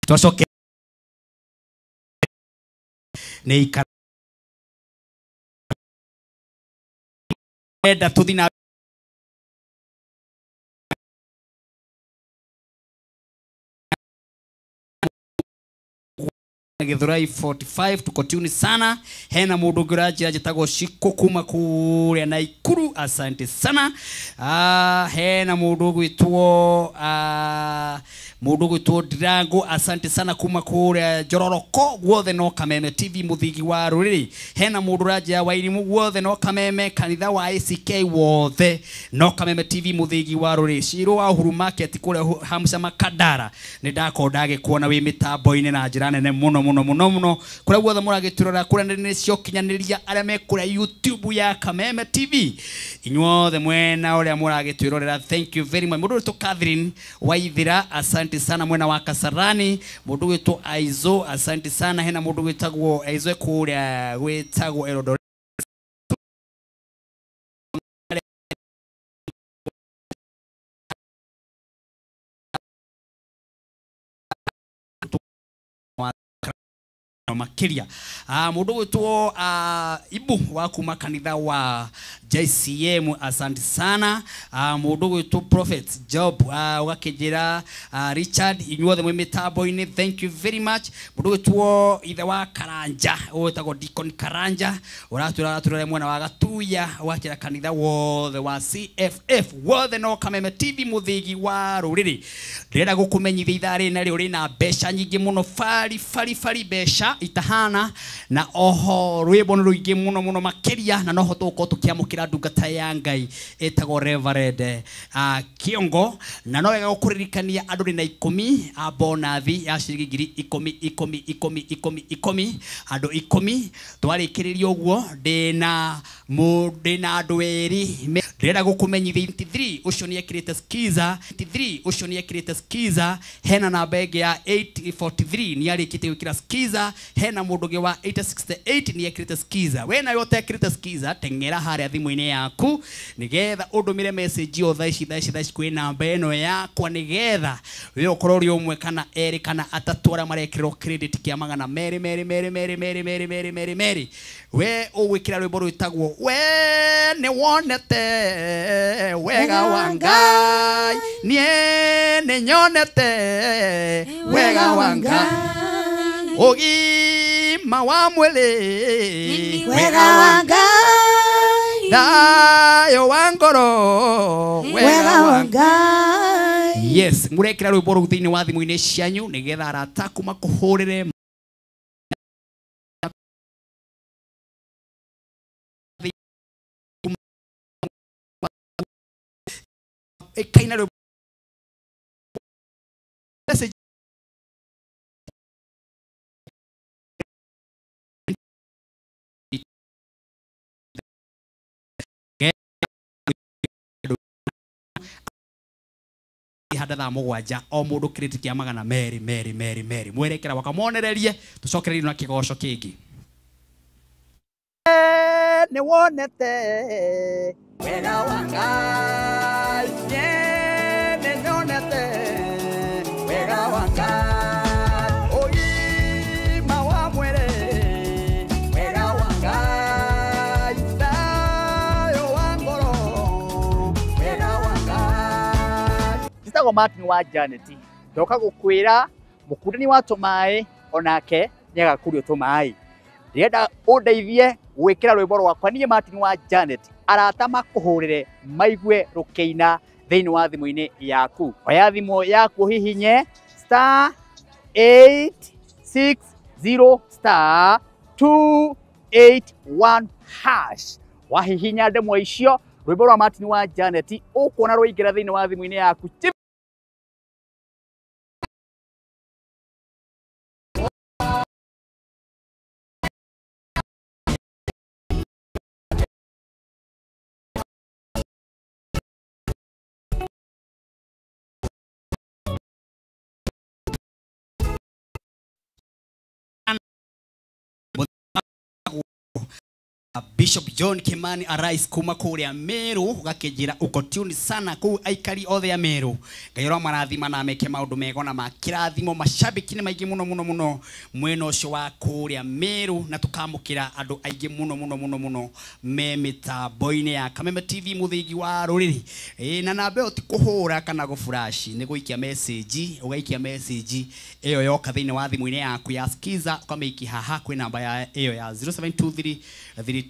Twacoke nĩ ikara enda tuthi na Githurai 45 tuko tuni sana. Hena mundu ũngĩ njĩtagwo Shiko kuma kũrĩa Naikuru, asante sana. Hena mundu ũgwĩtwo mundu ũgwĩtwo Ndirango, asante sana kuma kũrĩa Njororoko, guothe no Kameme TV mũthingi wa rũrĩrĩ. Hena mundu ũranjĩra Wairimu, guothe no Kameme, kanitha wa ACK wothe no Kameme TV mũthingi wa rũrĩrĩ. Ciro wa Uhuru Market kũrĩa Hamsa Makadara, nĩ ndakorwo ndagĩkuona wĩ mĩtambo-inĩ na njĩra nene mũno mũno mũno mũno. Kũrĩa guothe mũragĩtũrora kũrĩa nĩ ciokinyanĩria arĩa me kũrĩa YouTube ya Kameme TV, inyuothe mwena ũrĩa mũragĩtwĩrorera, thank you very much. Mũndũ ũgwĩtwo Catherine Waithira, asante sana mwena wa Kasarani. Mũndũ ũgwĩtwo Aizo, asante sana. Hena mũndũ ũgwĩtagwo Aizo kũrĩa gwĩtagwo Eldoret. Makiria mundu gwitwo Ibu wa kuma kanitha wa JCM, asante sana. Mundu gwitwo Prophet Job ugakijira Richard, inyuothe mwi mitambo-ini, thank you very much. Mundu gwitwo ithe wa Karanja witagwo Deacon Karanja uratwira mwena wa Gatuya, ugakira kanitha wothe wa CFF wothe no Kameme TV muthigi wa ruriri. Ndirenda gukumenyithia ithaa rĩ narĩo rĩna mbeca nyingĩ mũno, bari bari bari mbeca itahana, na oho rwĩmbo nĩ rũingĩ mũno mũno makĩria, na noho tũgũkorwo tũkĩamũkĩra ndungata ya Ngai ĩtagwo Reverend Kiongo. Na no wega gũkũririkania andũ nĩ na 10 a bonathi ya ciringi ngiri 10 10 10 10 10, andũ 10. Twarĩkĩrĩria ũguo ndĩna andũ erĩ. Ndĩrenda gũkũmenyithia 23 ũcio nĩ ekĩrĩte skiza, 23 ũcio nĩ ekĩrĩte skiza. Hena namba ĩngĩ ya 843 nĩ arĩkĩtie gwĩkĩra skiza. Hena mundu ũngĩ wa 868 nĩ ekĩrĩte skiza. We nawe ũtekĩrĩte skiza, teng'era harĩa thimũ-inĩ yaku nĩgetha ũndũmĩre message o thaa ici thaa ici thaa ici kwĩ namba ĩno yakwa, nĩgetha we ũkorwo ũrĩ ũmwe kana erĩ kana atatũ arĩa marekĩrwo credit kĩa magana merĩ merĩ merĩ merĩ merĩ merĩ merĩ merĩ merĩ. We ũgwĩkĩra rwĩmbo rwĩtagwo we nĩ wonete wega wa Ngai, niĩ nĩ nyonete wega wa Ngai, ũgima wa mwĩrĩ
wega wa Ngai,
thayũ wa ngoro
wega wa Ngai.
Yes, mũrekĩra rwĩmbo rũu thĩinĩ wa thimũ-inĩ cianyu nĩgetha arata aku makũhũrĩre ĩkaina rwĩmbo message handa thaa mũgwanja o mũndũ credit kĩa magana merĩ merĩ merĩ merĩ. Mwerekera wakamonererie tũcokererie na kĩgoco kĩngĩ. Nĩ wonete wega wa Ngai, niĩ nĩ nyonete wega wa Ngai, ũgima wa mwĩrĩ wega wa Ngai, thayũ wa ngoro wega wa Ngai. Njĩtagwo Martin wa Janet, ndoka gũkwĩra mũkundani wa tũmaĩ onake nĩagakurio tũmaĩ. Ndĩrenda ũndeithie gwĩkĩra rwĩmbo rwakwa niĩ Martin wa Janet, arata makũhũrĩre maigue rũkĩina thĩinĩ wa thimũ-inĩ yaku. Oya thimũ yaku ũhihinye star 860 star 281 hash. Wahihinya ndemwa icio rwĩmbo rwa Martin wa Janet ũkuona rwaingĩra thĩinĩ wa thimũ-inĩ yaku. Bishop John Kimani Arais kuma kuria Meru gakĩnjĩra uko tune sana kuu aikari othe a Meru. Ngai ũromarathima na meke maũndũ mega na makĩrathimo mashabiki nĩ maingĩ mũno mũno mũno mwena ũcio wa kũrĩa Meru na tũkamũkĩra andũ aingĩ mũno mũno mũno mũno me mĩtambo-inĩ ya Kameme TV mũthingi wa rũrĩrĩ. Na namba ĩyo ti kũhũra kana gũfurashi, nĩ gũikia message, ũgaikia message ĩyo yoka thĩinĩ wa thimũ-inĩ yaku ya Skiza ũkamĩikia haha kwĩ namba ya ĩyo ya 0723 328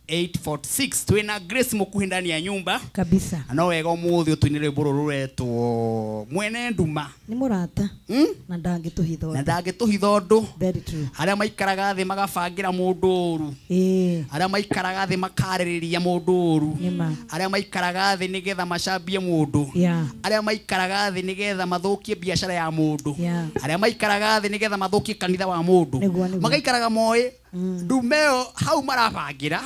846. Twina Grace Mukuhi ndani ya nyumba
kabisa.
No wega umuthi utuinire rwimbo ruru ruretwo mwene nduma.
Ni murata na ndangituhitha
na ndangituhitha undu.
Very true.
Aria maikaraga thi magabangira mundu uru, aria maikaraga thi makaririria mundu uru, aria maikaraga thi nigetha macambie mundu, aria maikaraga thi nigetha mathukie biashara ya mundu, aria maikaraga thi nigetha mathukie kanitha wa mundu, magaikaraga moe ndumeo hau marabangira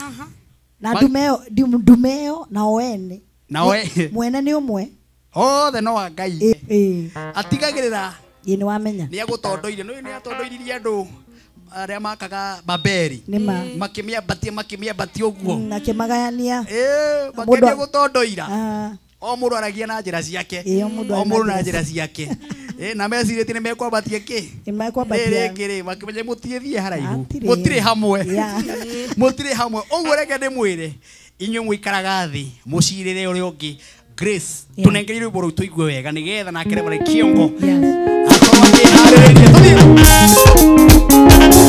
na ndumeo ndumeo na oene
na oe
mwene ni umwe
othe no wa Ngai atigagirira
ni wamenya
ni agutondoirie no ni atondoiririe andu aria makaga Babeli makimiambatia uguo
na kimagayania
makenia gutondoira o mundu aragia na njira ciake o mundu na njira ciake na mecirĩtie nĩ mekwambatia kĩ
nĩ
rĩngĩ rĩ makĩmenya mũtiĩthiĩ haraihu mũtirĩ hamwe mũtirĩ hamwe ũguo reke ndĩmwĩre inyuĩ mũikaraga thĩ mũcirĩre ũrĩa ũngĩ. Grace tũnengereire rwĩmbo rũu tũigue wega nĩgetha nake Reverend Kiongo akorwo akĩharĩrĩria tũthiĩ.
Yeah.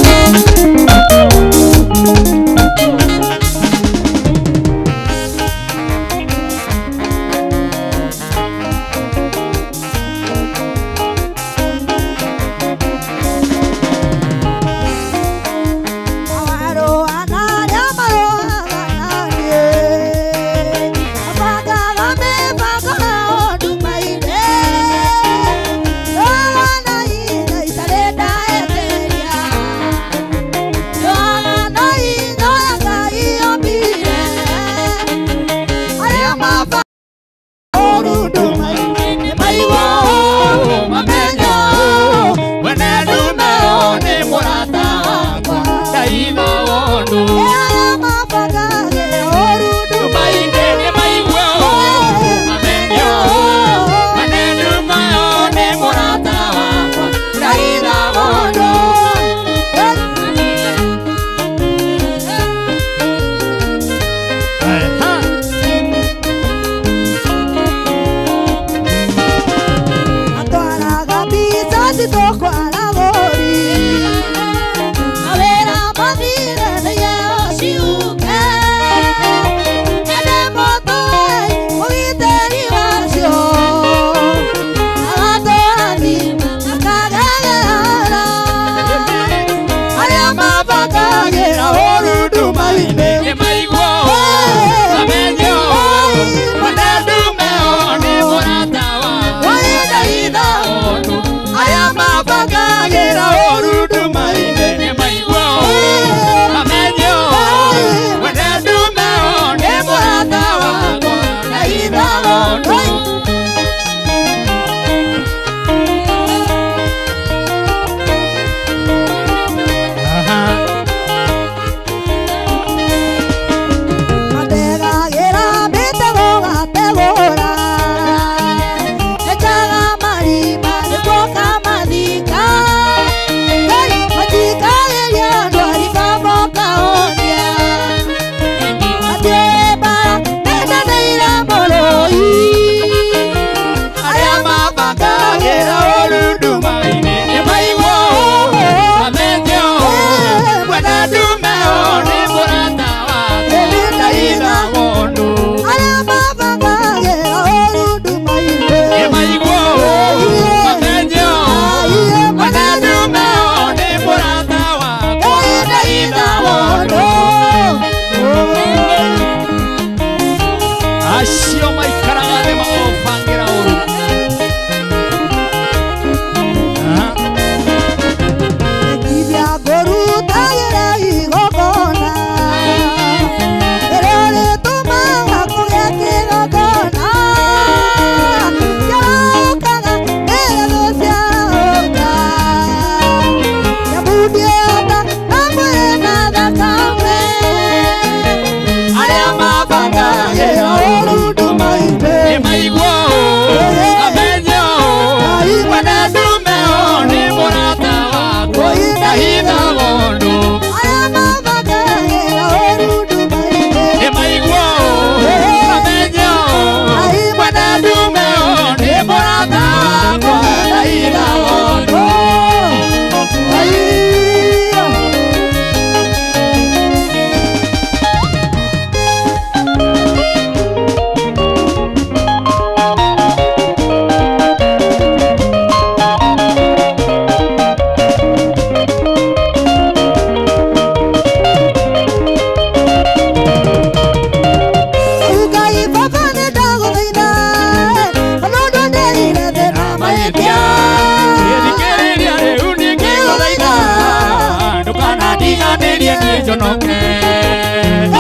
Ndũkangirie niĩ njonoke.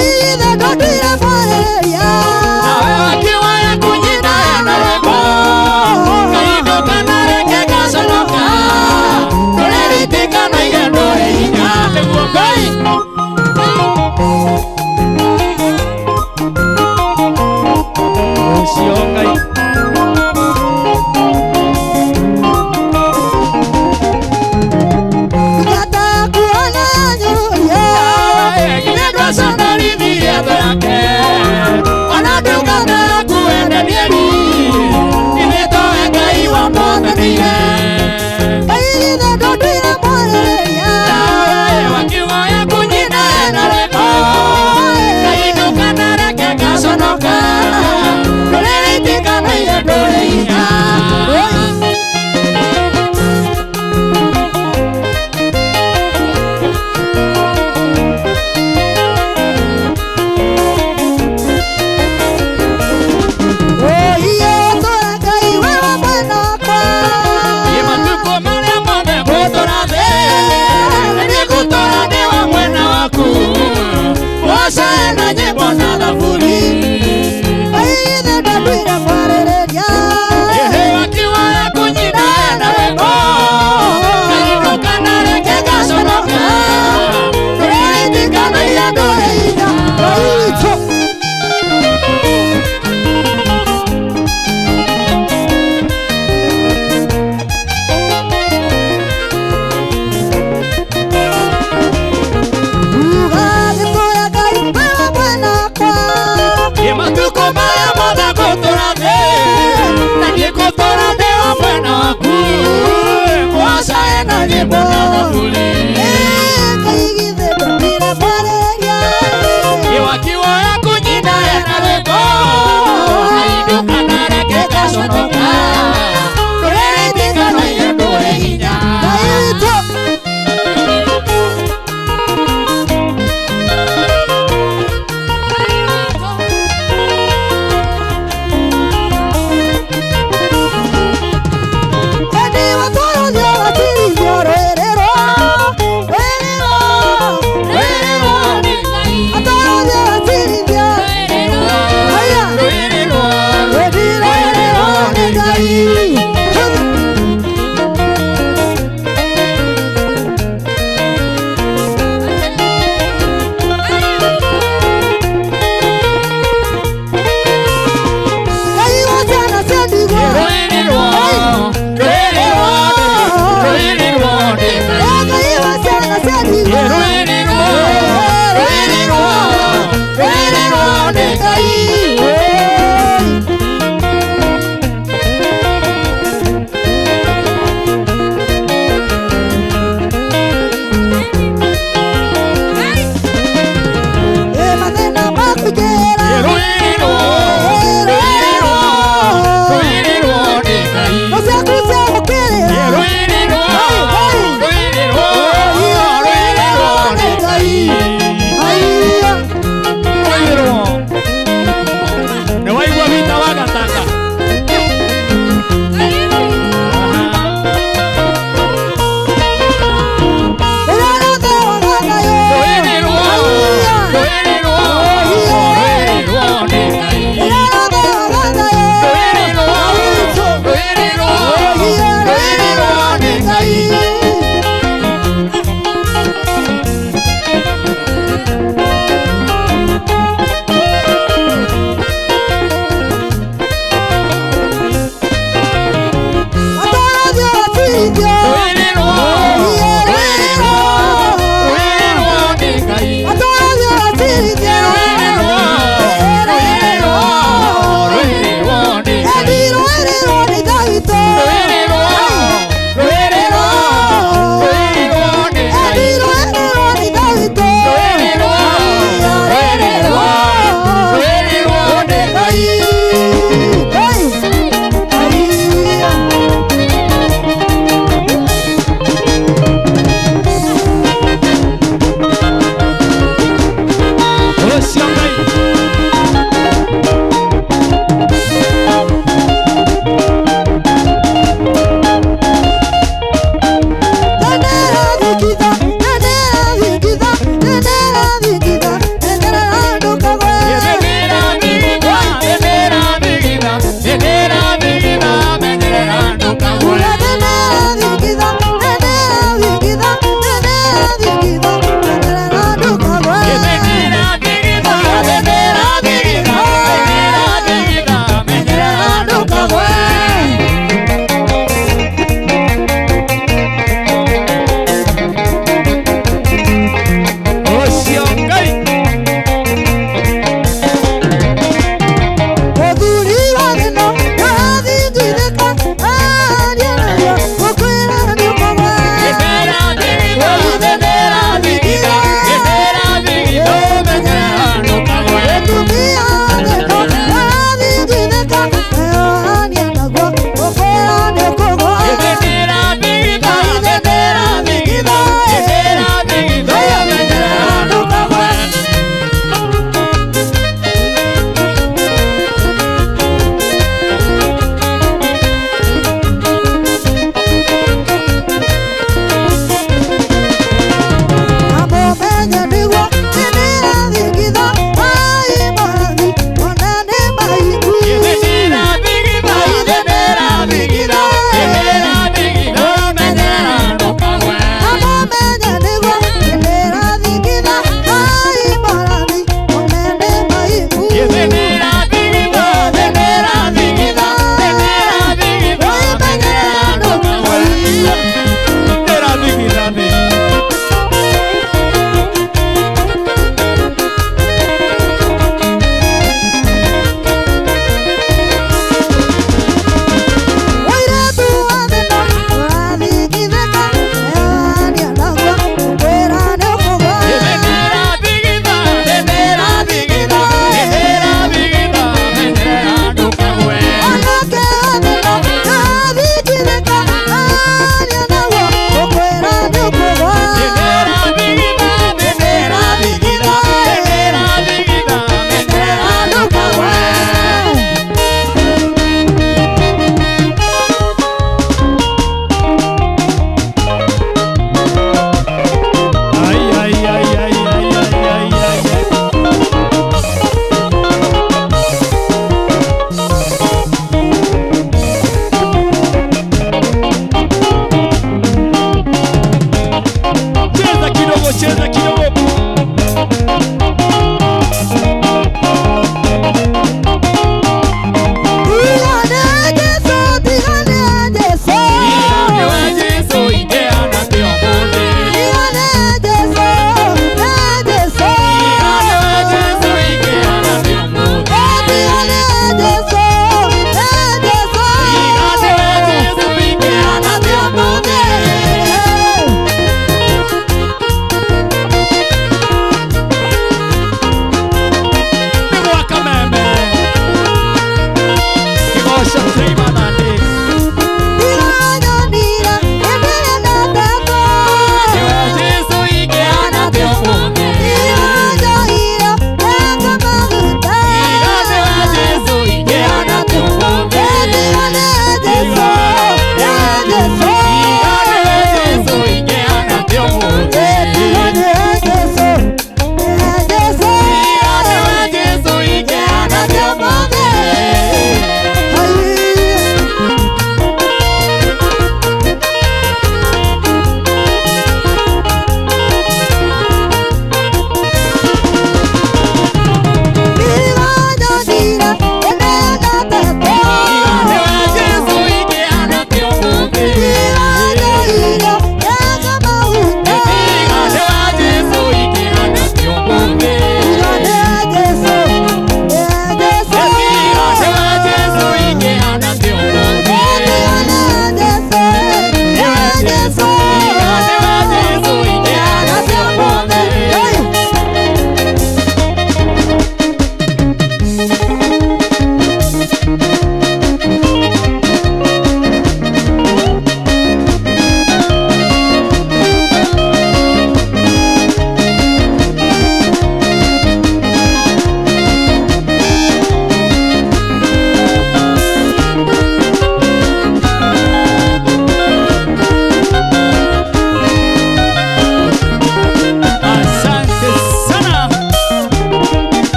Ithe ndũtuire mwarĩria.
Nawe wakiwaya kunyina na rwĩmbo. Ngai ndũkanareke ngaconoka. Ndũrĩritikana ige ndũrĩ hinya nĩguo Ngai. Ũcio Ngai.
Ngata kuona nyũria.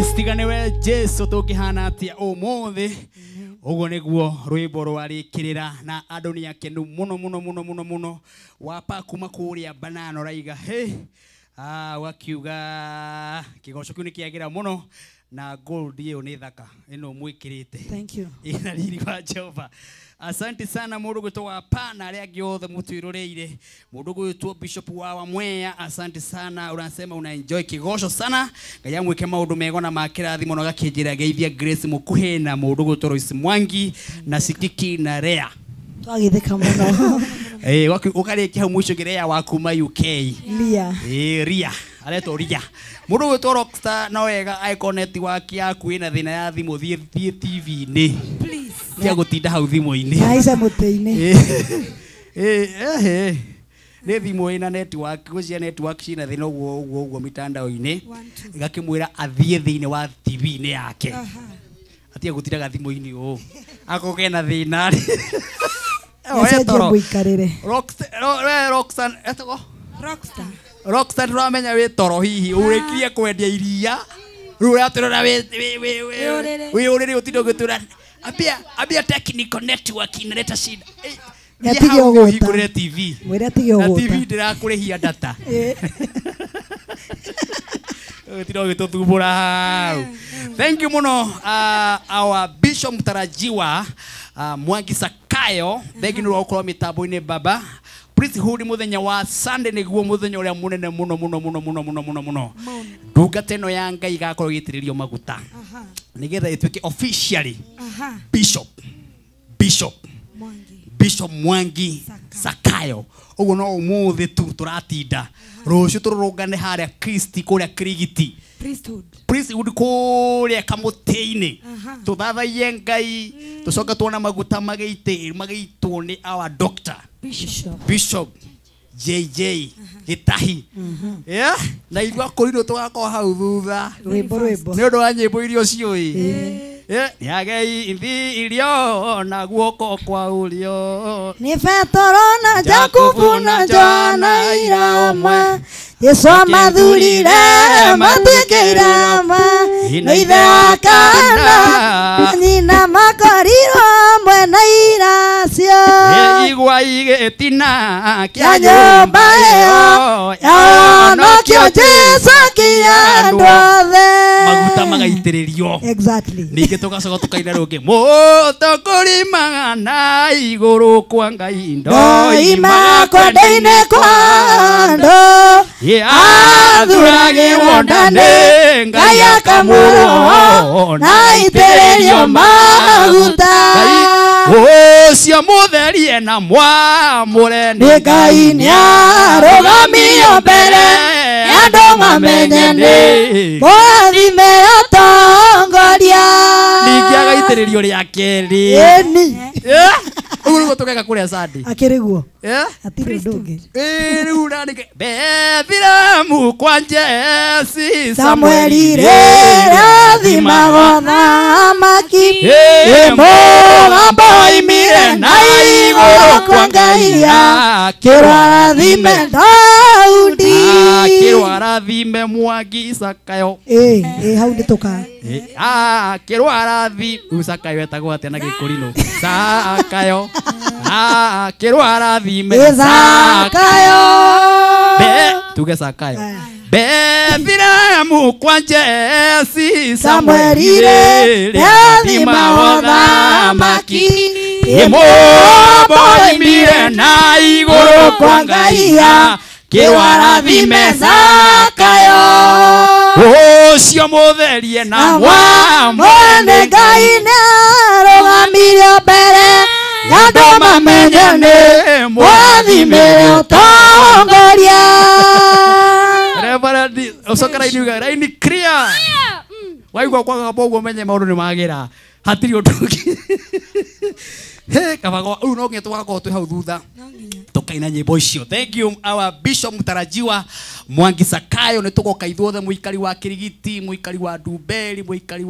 Yes, tiga nĩwe Jesu tũngĩhana atĩa ũmũthĩ. Ũguo nĩguo rwĩmbo rwarĩkĩrĩra na andũ nĩ akenu mũno mũno mũno mũno mũno. Wapa kuma kũrĩa banana ũraiga hey, wakiuga kĩgoco kĩu nĩ kĩagĩra mũno na gold ĩyo nĩ thaka ĩno mwĩkĩrĩte.
Thank you.
Ina riri wa Jehova. Asante sana mũndũ gwĩtwo Wapa na arĩa angĩ othe mũtwĩroreire. Mũndũ gwĩtwo Bishop wa Mwea, asante sana, unasema una enjoy kĩgoco sana. Ngai amwĩke maũndũ mega na ma kĩrathimo na gakĩnjĩra geithia Grace Mũkuhĩ na mũndũ gwĩtwo Royce Mwangi na Sikiki na Rea.
Twagithĩka mũno.
Ũkarĩkia hau mũico Rea wa kuma UK.
Ria.
Ria. Aretwo Ria. Mũndũ gwĩtwo Rockstar no wega icon network yaku ĩna thĩna ya thimũ thiĩ TV-inĩ. Tia gũtinda hau thimũ-inĩ.
Haica mũtĩ-inĩ.
Nĩ thimũ ĩna network, gwĩcia network cina thĩna ũguo ũguo ũguo mitandao-inĩ. Ĩgakĩmwĩra athiĩ thĩinĩ wa TV-inĩ yake. Atige gũtindaga thimũ-inĩ ũũ. Akorwo kena thĩna. Rockstar etagwo?
Rockstar.
Rockstar ndũramenya wĩ toro hihi ũrĩkirie kwendia iria rĩu ũratũrora wĩ ũrĩrĩ ũtinde ũgĩtũra ambia technical network inaleta shida.
Atige ũgũta.
Hingũrĩre TV.
Mwĩre atige ũgũta.
Na TV ndĩrakũrĩhia data. Ũtinde ũgĩtũthumbũra hau. Thank you mũno our Bishop mtarajiwa Mwangi Sakayo. Thank you nĩ gũkorwo mĩtambo-inĩ baba. Priesthood muthenya wa Sunday niguo muthenya uria munene muno muno muno muno muno muno muno. Ndungata ĩno ya Ngai igakorwo ĩgĩitĩrĩrio maguta nigetha ĩtuĩke officially Bishop Bishop Bishop Mwangi Sakayo. Ũguo no ũmũthĩ tu tũratinda rũciũ tũrũrũngane harĩa Kristi kũrĩa Kirigiti Priesthood kũrĩa kamũtĩ-inĩ tũthathaiye Ngai tũcoke tuona maguta magĩitwo nĩ our doctor Bishop JJ Gitahi. Yeah, na ithuĩ akũrinũ tũgakorwo hau thutha.
Rwĩmbo rwĩmbo.
Nĩ ũndũ wa nyĩmbo iria ũciũĩ. Nĩageithirio irio na guoko kwa ũrĩo.
Nĩ Petero na Jakubu na Johana irama. Yesu amathurire matuĩke irama. Na ithe wa kaana nyina makorirwo hamwe na iracio.
Igwa igĩtina
kĩa nyũmba ĩyo yahonokio Jesu akinya andũ othe.
Maguta magaitĩrĩrio.
Exactly.
Ningĩ tũgacoka tũkaina rũngĩ mũtũkũrimaga na igũrũ kwa Ngai
ndoimaga kwenda-inĩ kwa andũ. Athuragĩrwo nda nĩ Ngai akamũroho na aitĩrĩrio maguta.
Ũcio mũtherie na mwamũre
nĩ Ngai nĩarũgamio mbere andũ mamenye nĩ mũrathime atongoria.
Ningĩ agaitĩrĩrio rĩa kerĩ.
Ĩni.
Ũguo nĩguo tũgeka kũrĩa Sunday.
Akĩrĩ guo. Hatirĩ ũndũ ũngĩ.
Rĩu nandĩke Bethilehemu kwa Jesi
Samueli rĩrathimagwo thamaki. Mũgambo oimire na igũrũ kwa Ngai akĩrathime Daudi.
Akĩrwarathime Mwangi Sakayo.
Hau nĩ tũka.
Akĩrwarathi rĩu Sakayo etagwo atĩa na Gĩkũrinũ? Sakayo. Akĩrwarathime
Sakayo.
Tuge Sakayo. Bethilehemu kwa Jesi
Samueli rĩrathimagwo thamaki.
Mũgambo oimire na igũrũ kwa Ngai akĩrwarathime
Sakayo.
Ũcio mũtherie na mwamũre
nĩ Ngai nĩarũgamirio mbere andũ mamenye nĩ mũrathime ũtongoria.
Reverend ũcoke raini uga raini clear. Waigua kwaga ũguo menye maũndũ nĩ magĩra. Hatirĩ ũndũ ũngĩ. He kabago rĩu no nginya tũgakorwo twĩ hau thutha tũkaina nyĩmbo icio. Thank you our Bishop mtarajiwa Mwangi Sakayo. Nĩ tũgoka ithuothe mũikari wa Kirigiti, mũikari wa Ndumberi, mũikari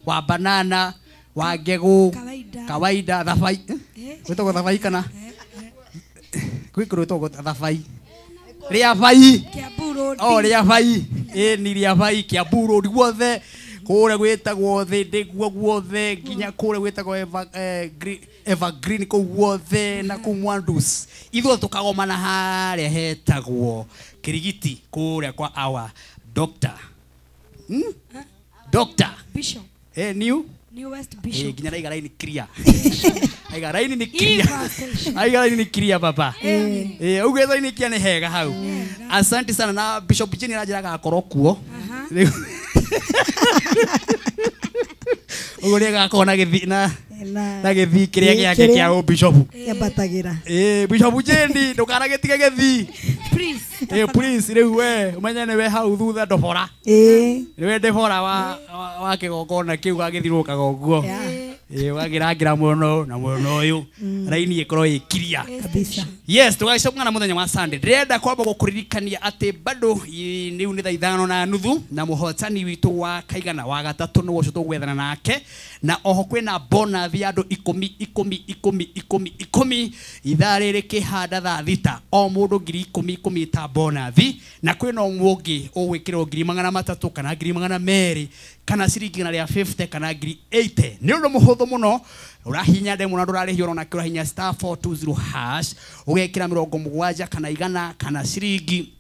wa banana, wa ngegũ, kawaida, thabai. Gwĩtagwo thabai kana gwĩ kũndũ gwĩtagwo thabai. Rĩa bai. Oh, rĩa bai. Ĩ ni Riabai Kiambu Road guothe kũrĩa gwĩtagwo Thĩndĩ guo guothe nginya kũrĩa gwĩtagwo Evergreen kũu guothe na kũu Mwandus ithuothe tũkagomana harĩa hetagwo Kirigiti kũrĩa kwa our doctor. Doctor
Bishop.
New
New West Bishop.
Nginya raiga raini clear. Aiga raini ni clear. Aiga raini ni clear baba. Uguo raini kia ni hega hau. Asante sana na Bishop Jini aranjĩra agakorwo kuo. Uguo nĩ agakorwo na gĩthi na gĩthii kĩrĩa gĩake kĩa ũ Bishop.
Kĩambatagĩra.
Bishop Jini ndũkanagĩtige gĩthii.
Please.
Please rĩu we ũmenye nĩwe hau thutha ndobora. Nĩwe ndebora wa kĩgongona kĩu gagĩthiũrũrũkaga ũguo. Ũgakĩrangĩra mwena ũyũ na mwena ũyũ raini ĩkorwo ĩ clear.
Kabisa.
Yes, tũgagĩcokana mũthenya wa Sunday. Ndĩrenda kwamba gũkũririkania atĩ bado rĩu nĩ thaa 5:30 na mũhotani witũ wa kaigana wa gatatũ nĩwe ũcio tũgwethana nake na oho kwĩna bonus ya andũ 10 10 10 10 10 ithaa rĩrĩ kĩhanda thaa 6 o mũndũ 10 10 ta bonus na kwĩna ũmwe ũngĩ ũgwĩkĩrwo 300 kana 200 kana ciringi 150 kana 80. Nĩ ũndũ mũhũthũ mũno ũrahinya ndemwa na ndũrarĩhio ona kĩ ũrahinya *420# ũgekĩra 70 kana 100 kana ciringi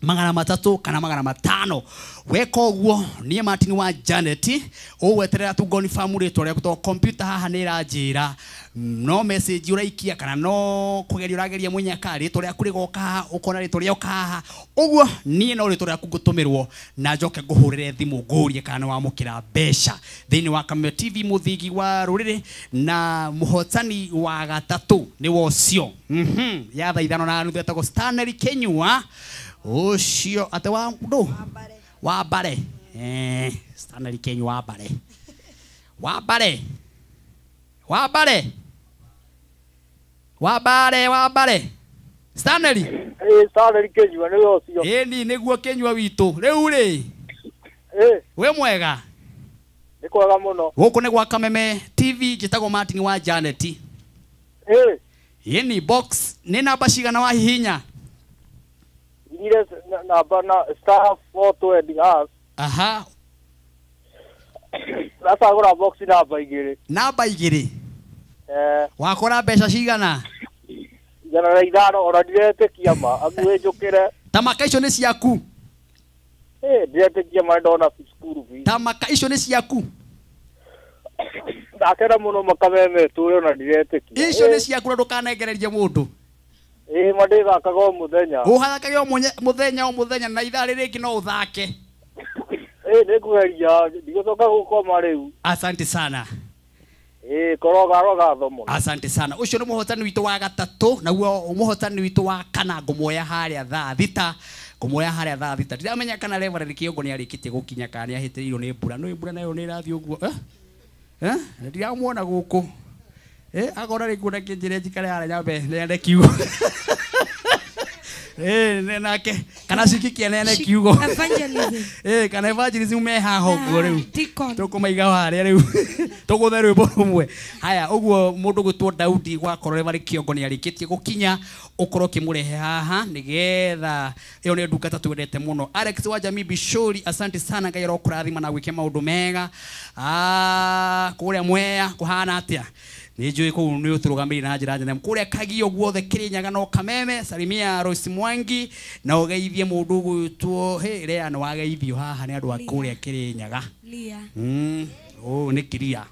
300 kana 500. Weka ũguo niĩ Martin wa Janet ũgweterera tu confirm rĩtwa rĩaku tondũ computer haha nĩ ĩranjĩra no message ũraikia kana no kũgeria ũrageria mũnyaka rĩtwa rĩaku rĩgoka haha ũkona rĩtwa rĩoka haha ũguo niĩ no rĩtwa rĩaku ngũtũmĩrwo na njoke ngũhũrĩre thimũ ngũrie kana nĩ wamũkĩra mbeca thĩinĩ wa Kameme TV mũthingi wa rũrĩrĩ na mũhotani wa gatatũ nĩ wocio ya thaa 5:30 etagwo Stanley Kenyua ũcio ate wa ndũ wa mbare Stanley Kenyua wa mbare wa mbare wa mbare wa mbare wa mbare Stanley.
Stanley Kenyua nĩwe ũcio.
Ĩni nĩguo Kenyua witũ rĩu rĩ wĩ mwega.
Nĩ kwega mũno.
Gũkũ nĩ gwa Kameme TV njĩtagwo Martin wa Janet. Ĩni box nĩ namba cigana wahihinya?
Ile namba na *420#.
Aha.
Ndacagũra box namba 2.
Namba 2. Wakora mbeca cigana?
105 ona ndiretĩkia ma amu wĩnjũkĩre.
Tamaka icio nĩ ciaku?
Ndiretĩkia ma ndona cukuru fees.
Tamaka icio nĩ ciaku?
Ndakena mũno Makameme tũre ona ndiretĩkia.
Icio nĩ ciaku na ndũkanengererie mũndũ.
Ma ndĩthakaga o mũthenya.
Ũthakaga o mũthenya o mũthenya na ithaa rĩrĩ rĩngĩ no ũthake.
Nĩngũgeria ndigũcoka gũkoma rĩu.
Asante sana.
Koroga gatho mũno.
Asante sana. Ũcio nĩ mũhotani witũ wa gatatũ naguo mũhotani witũ wa kana ngũmuoya harĩa thaa 6. Ngũmuoya harĩa thaa 6. Ndiramenya kana Reverend Kĩongo nĩ arĩkĩtie gũkinya kana nĩ ahĩtĩrĩirwo nĩ mbura. No mbura nayo nĩ ĩrathiĩ ũguo. Ndiramuona gũkũ. Agora rĩngĩ na kĩnjĩre njikare harĩa nyambe neane kiugo. Nake kana cikikia neane kiugo.
Evangelism.
Kana evangelism me haha ũguo rĩu. Tũkũmaiga harĩa rĩu. Tũgũthe rwĩmbo rũmwe. Haya ũguo mũndũ gwĩtwo Daudi gwakorwo Reverend Kĩongo nĩ arĩkĩtie gũkinya ũkorwo ũkĩmũrehe haha nĩgetha ĩyo nĩ ndungata twendete mũno. Alex wa Jamii Bishori asante sana Ngai arokũrathima na gwĩke maũndũ mega. Kũrĩa Mwea kũhana atĩa? Nĩ njũĩ kũu nĩ ũtũrũgamĩrĩire na njĩra nene kũrĩa Kagio guothe Kĩrĩnyaga no Kameme salimia Royce Mwangi na ũgeithie mũndũ ũgwĩtwo Lea nĩ wageithio haha nĩ andũ a kũrĩa Kĩrĩnyaga.
Lia.
Nĩ Kiria.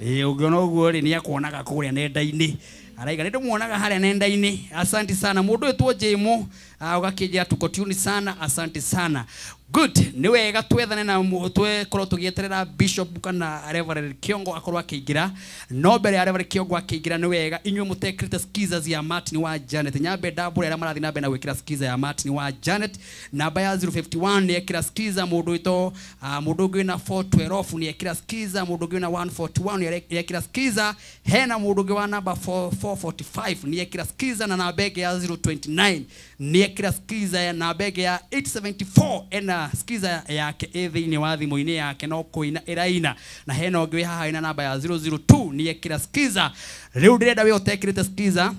Ũngĩona ũguo rĩ nĩ akuonaga kũrĩa nenda-inĩ. Araiga nĩ ndĩmuonaga harĩa nenda-inĩ. Asante sana mũndũ wĩtwo Jemo ũgakĩnjĩra tuko tune sana asante sana. Good, nĩ wega twethane na twekorwo tũgĩeterera Bishop kana Reverend Kĩongo akorwo akĩingĩra. No mbere ya Reverend Kĩongo akĩingĩra nĩ wega inyuĩ mũtekĩrĩte skiza ya Martin wa Janet. Nyambe ndambũre arĩa marathiĩ na mbere na gwĩkĩra skiza ya Martin wa Janet. Namba ya 051 nĩ ekĩra skiza mũndũ wĩtwo mũndũ ũngĩ wĩna 412 nĩ ekĩra skiza mũndũ ũngĩ wĩna 141 nĩ ekĩra skiza hena mũndũ ũngĩ wa namba 445 nĩ ekĩra skiza na namba ĩngĩ ya 029 nĩ ekĩra skiza ya namba ĩngĩ ya 874 ena skiza yake ĩ thĩinĩ wa thimũ-inĩ yake no kũina ĩraina na hena ũngĩ wĩ haha ĩna namba ya 002 nĩ ekĩra skiza. Rĩu ndĩrenda wĩ ũtekĩrĩte skiza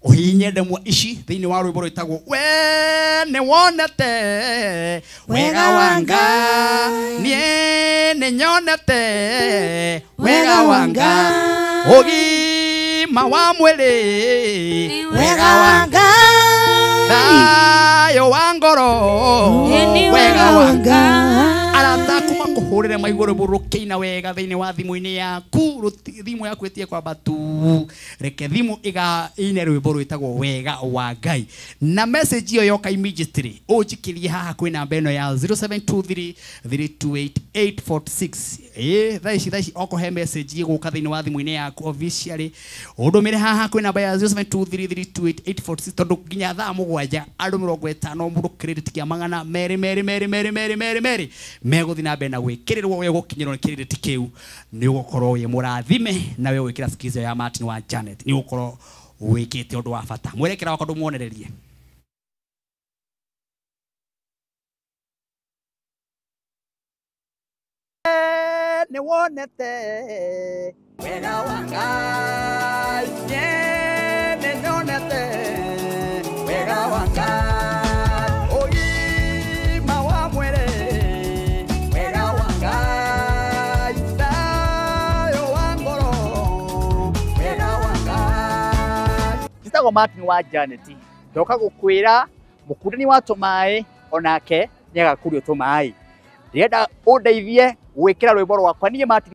Ũhihinye ndemwa ici thĩinĩ wa rwĩmbo rwĩtagwo we nĩ wonete wega wa Ngai, niĩ nĩ nyonete wega wa Ngai, ũgima wa mwĩrĩ wega wa Ngai, thayũ wa ngoro wega wa Ngai. Arata aku makũhũrĩre maigũ rwĩmbo rũkĩina wega thĩinĩ wa thimũ-inĩ yaku, thimũ yaku ĩtige kwamba tu, reke thimũ ĩine rwĩmbo rwĩtagwo wega wa Ngai. Na message ĩyo yoka immediately ũnjikĩrie haha kwĩ namba ĩno ya 0723 328 846. Thaa ici okohe message ĩgũka thĩinĩ wa thimũ-inĩ yaku officially, ũndũmĩre haha kwĩ namba ya 0723 328 846, tondũ nginya thaa 7 andũ 50 mũndũ credit kĩa 200 merĩ merĩ merĩ merĩ merĩ merĩ merĩ megũthiĩ na mbere na gwĩkĩrĩrwo we gũkinyĩrwo nĩ credit kĩu, nĩ ũgũkorwo wĩ mũrathime na we gwĩkĩra skiza ya Martin wa Janet nĩ ũgũkorwo wĩkĩte ũndũ wa bata. Mwerekera wakwa ndũmuonererie. Nĩ wonete wega wa Ngai, niĩ nĩ nyonete wega wa Ngai, ũgima wa mwĩrĩ wega wa Ngai, thayũ wa ngoro wega wa Ngai. Njĩtagwo Martin wa Janet, ndoka gũkwĩra mũkundani wa tũmaĩ onake nĩagakurio tũmaĩ. Ndĩrenda ũndeithie gwĩkĩra rwĩmbo rwakwa niĩ Martin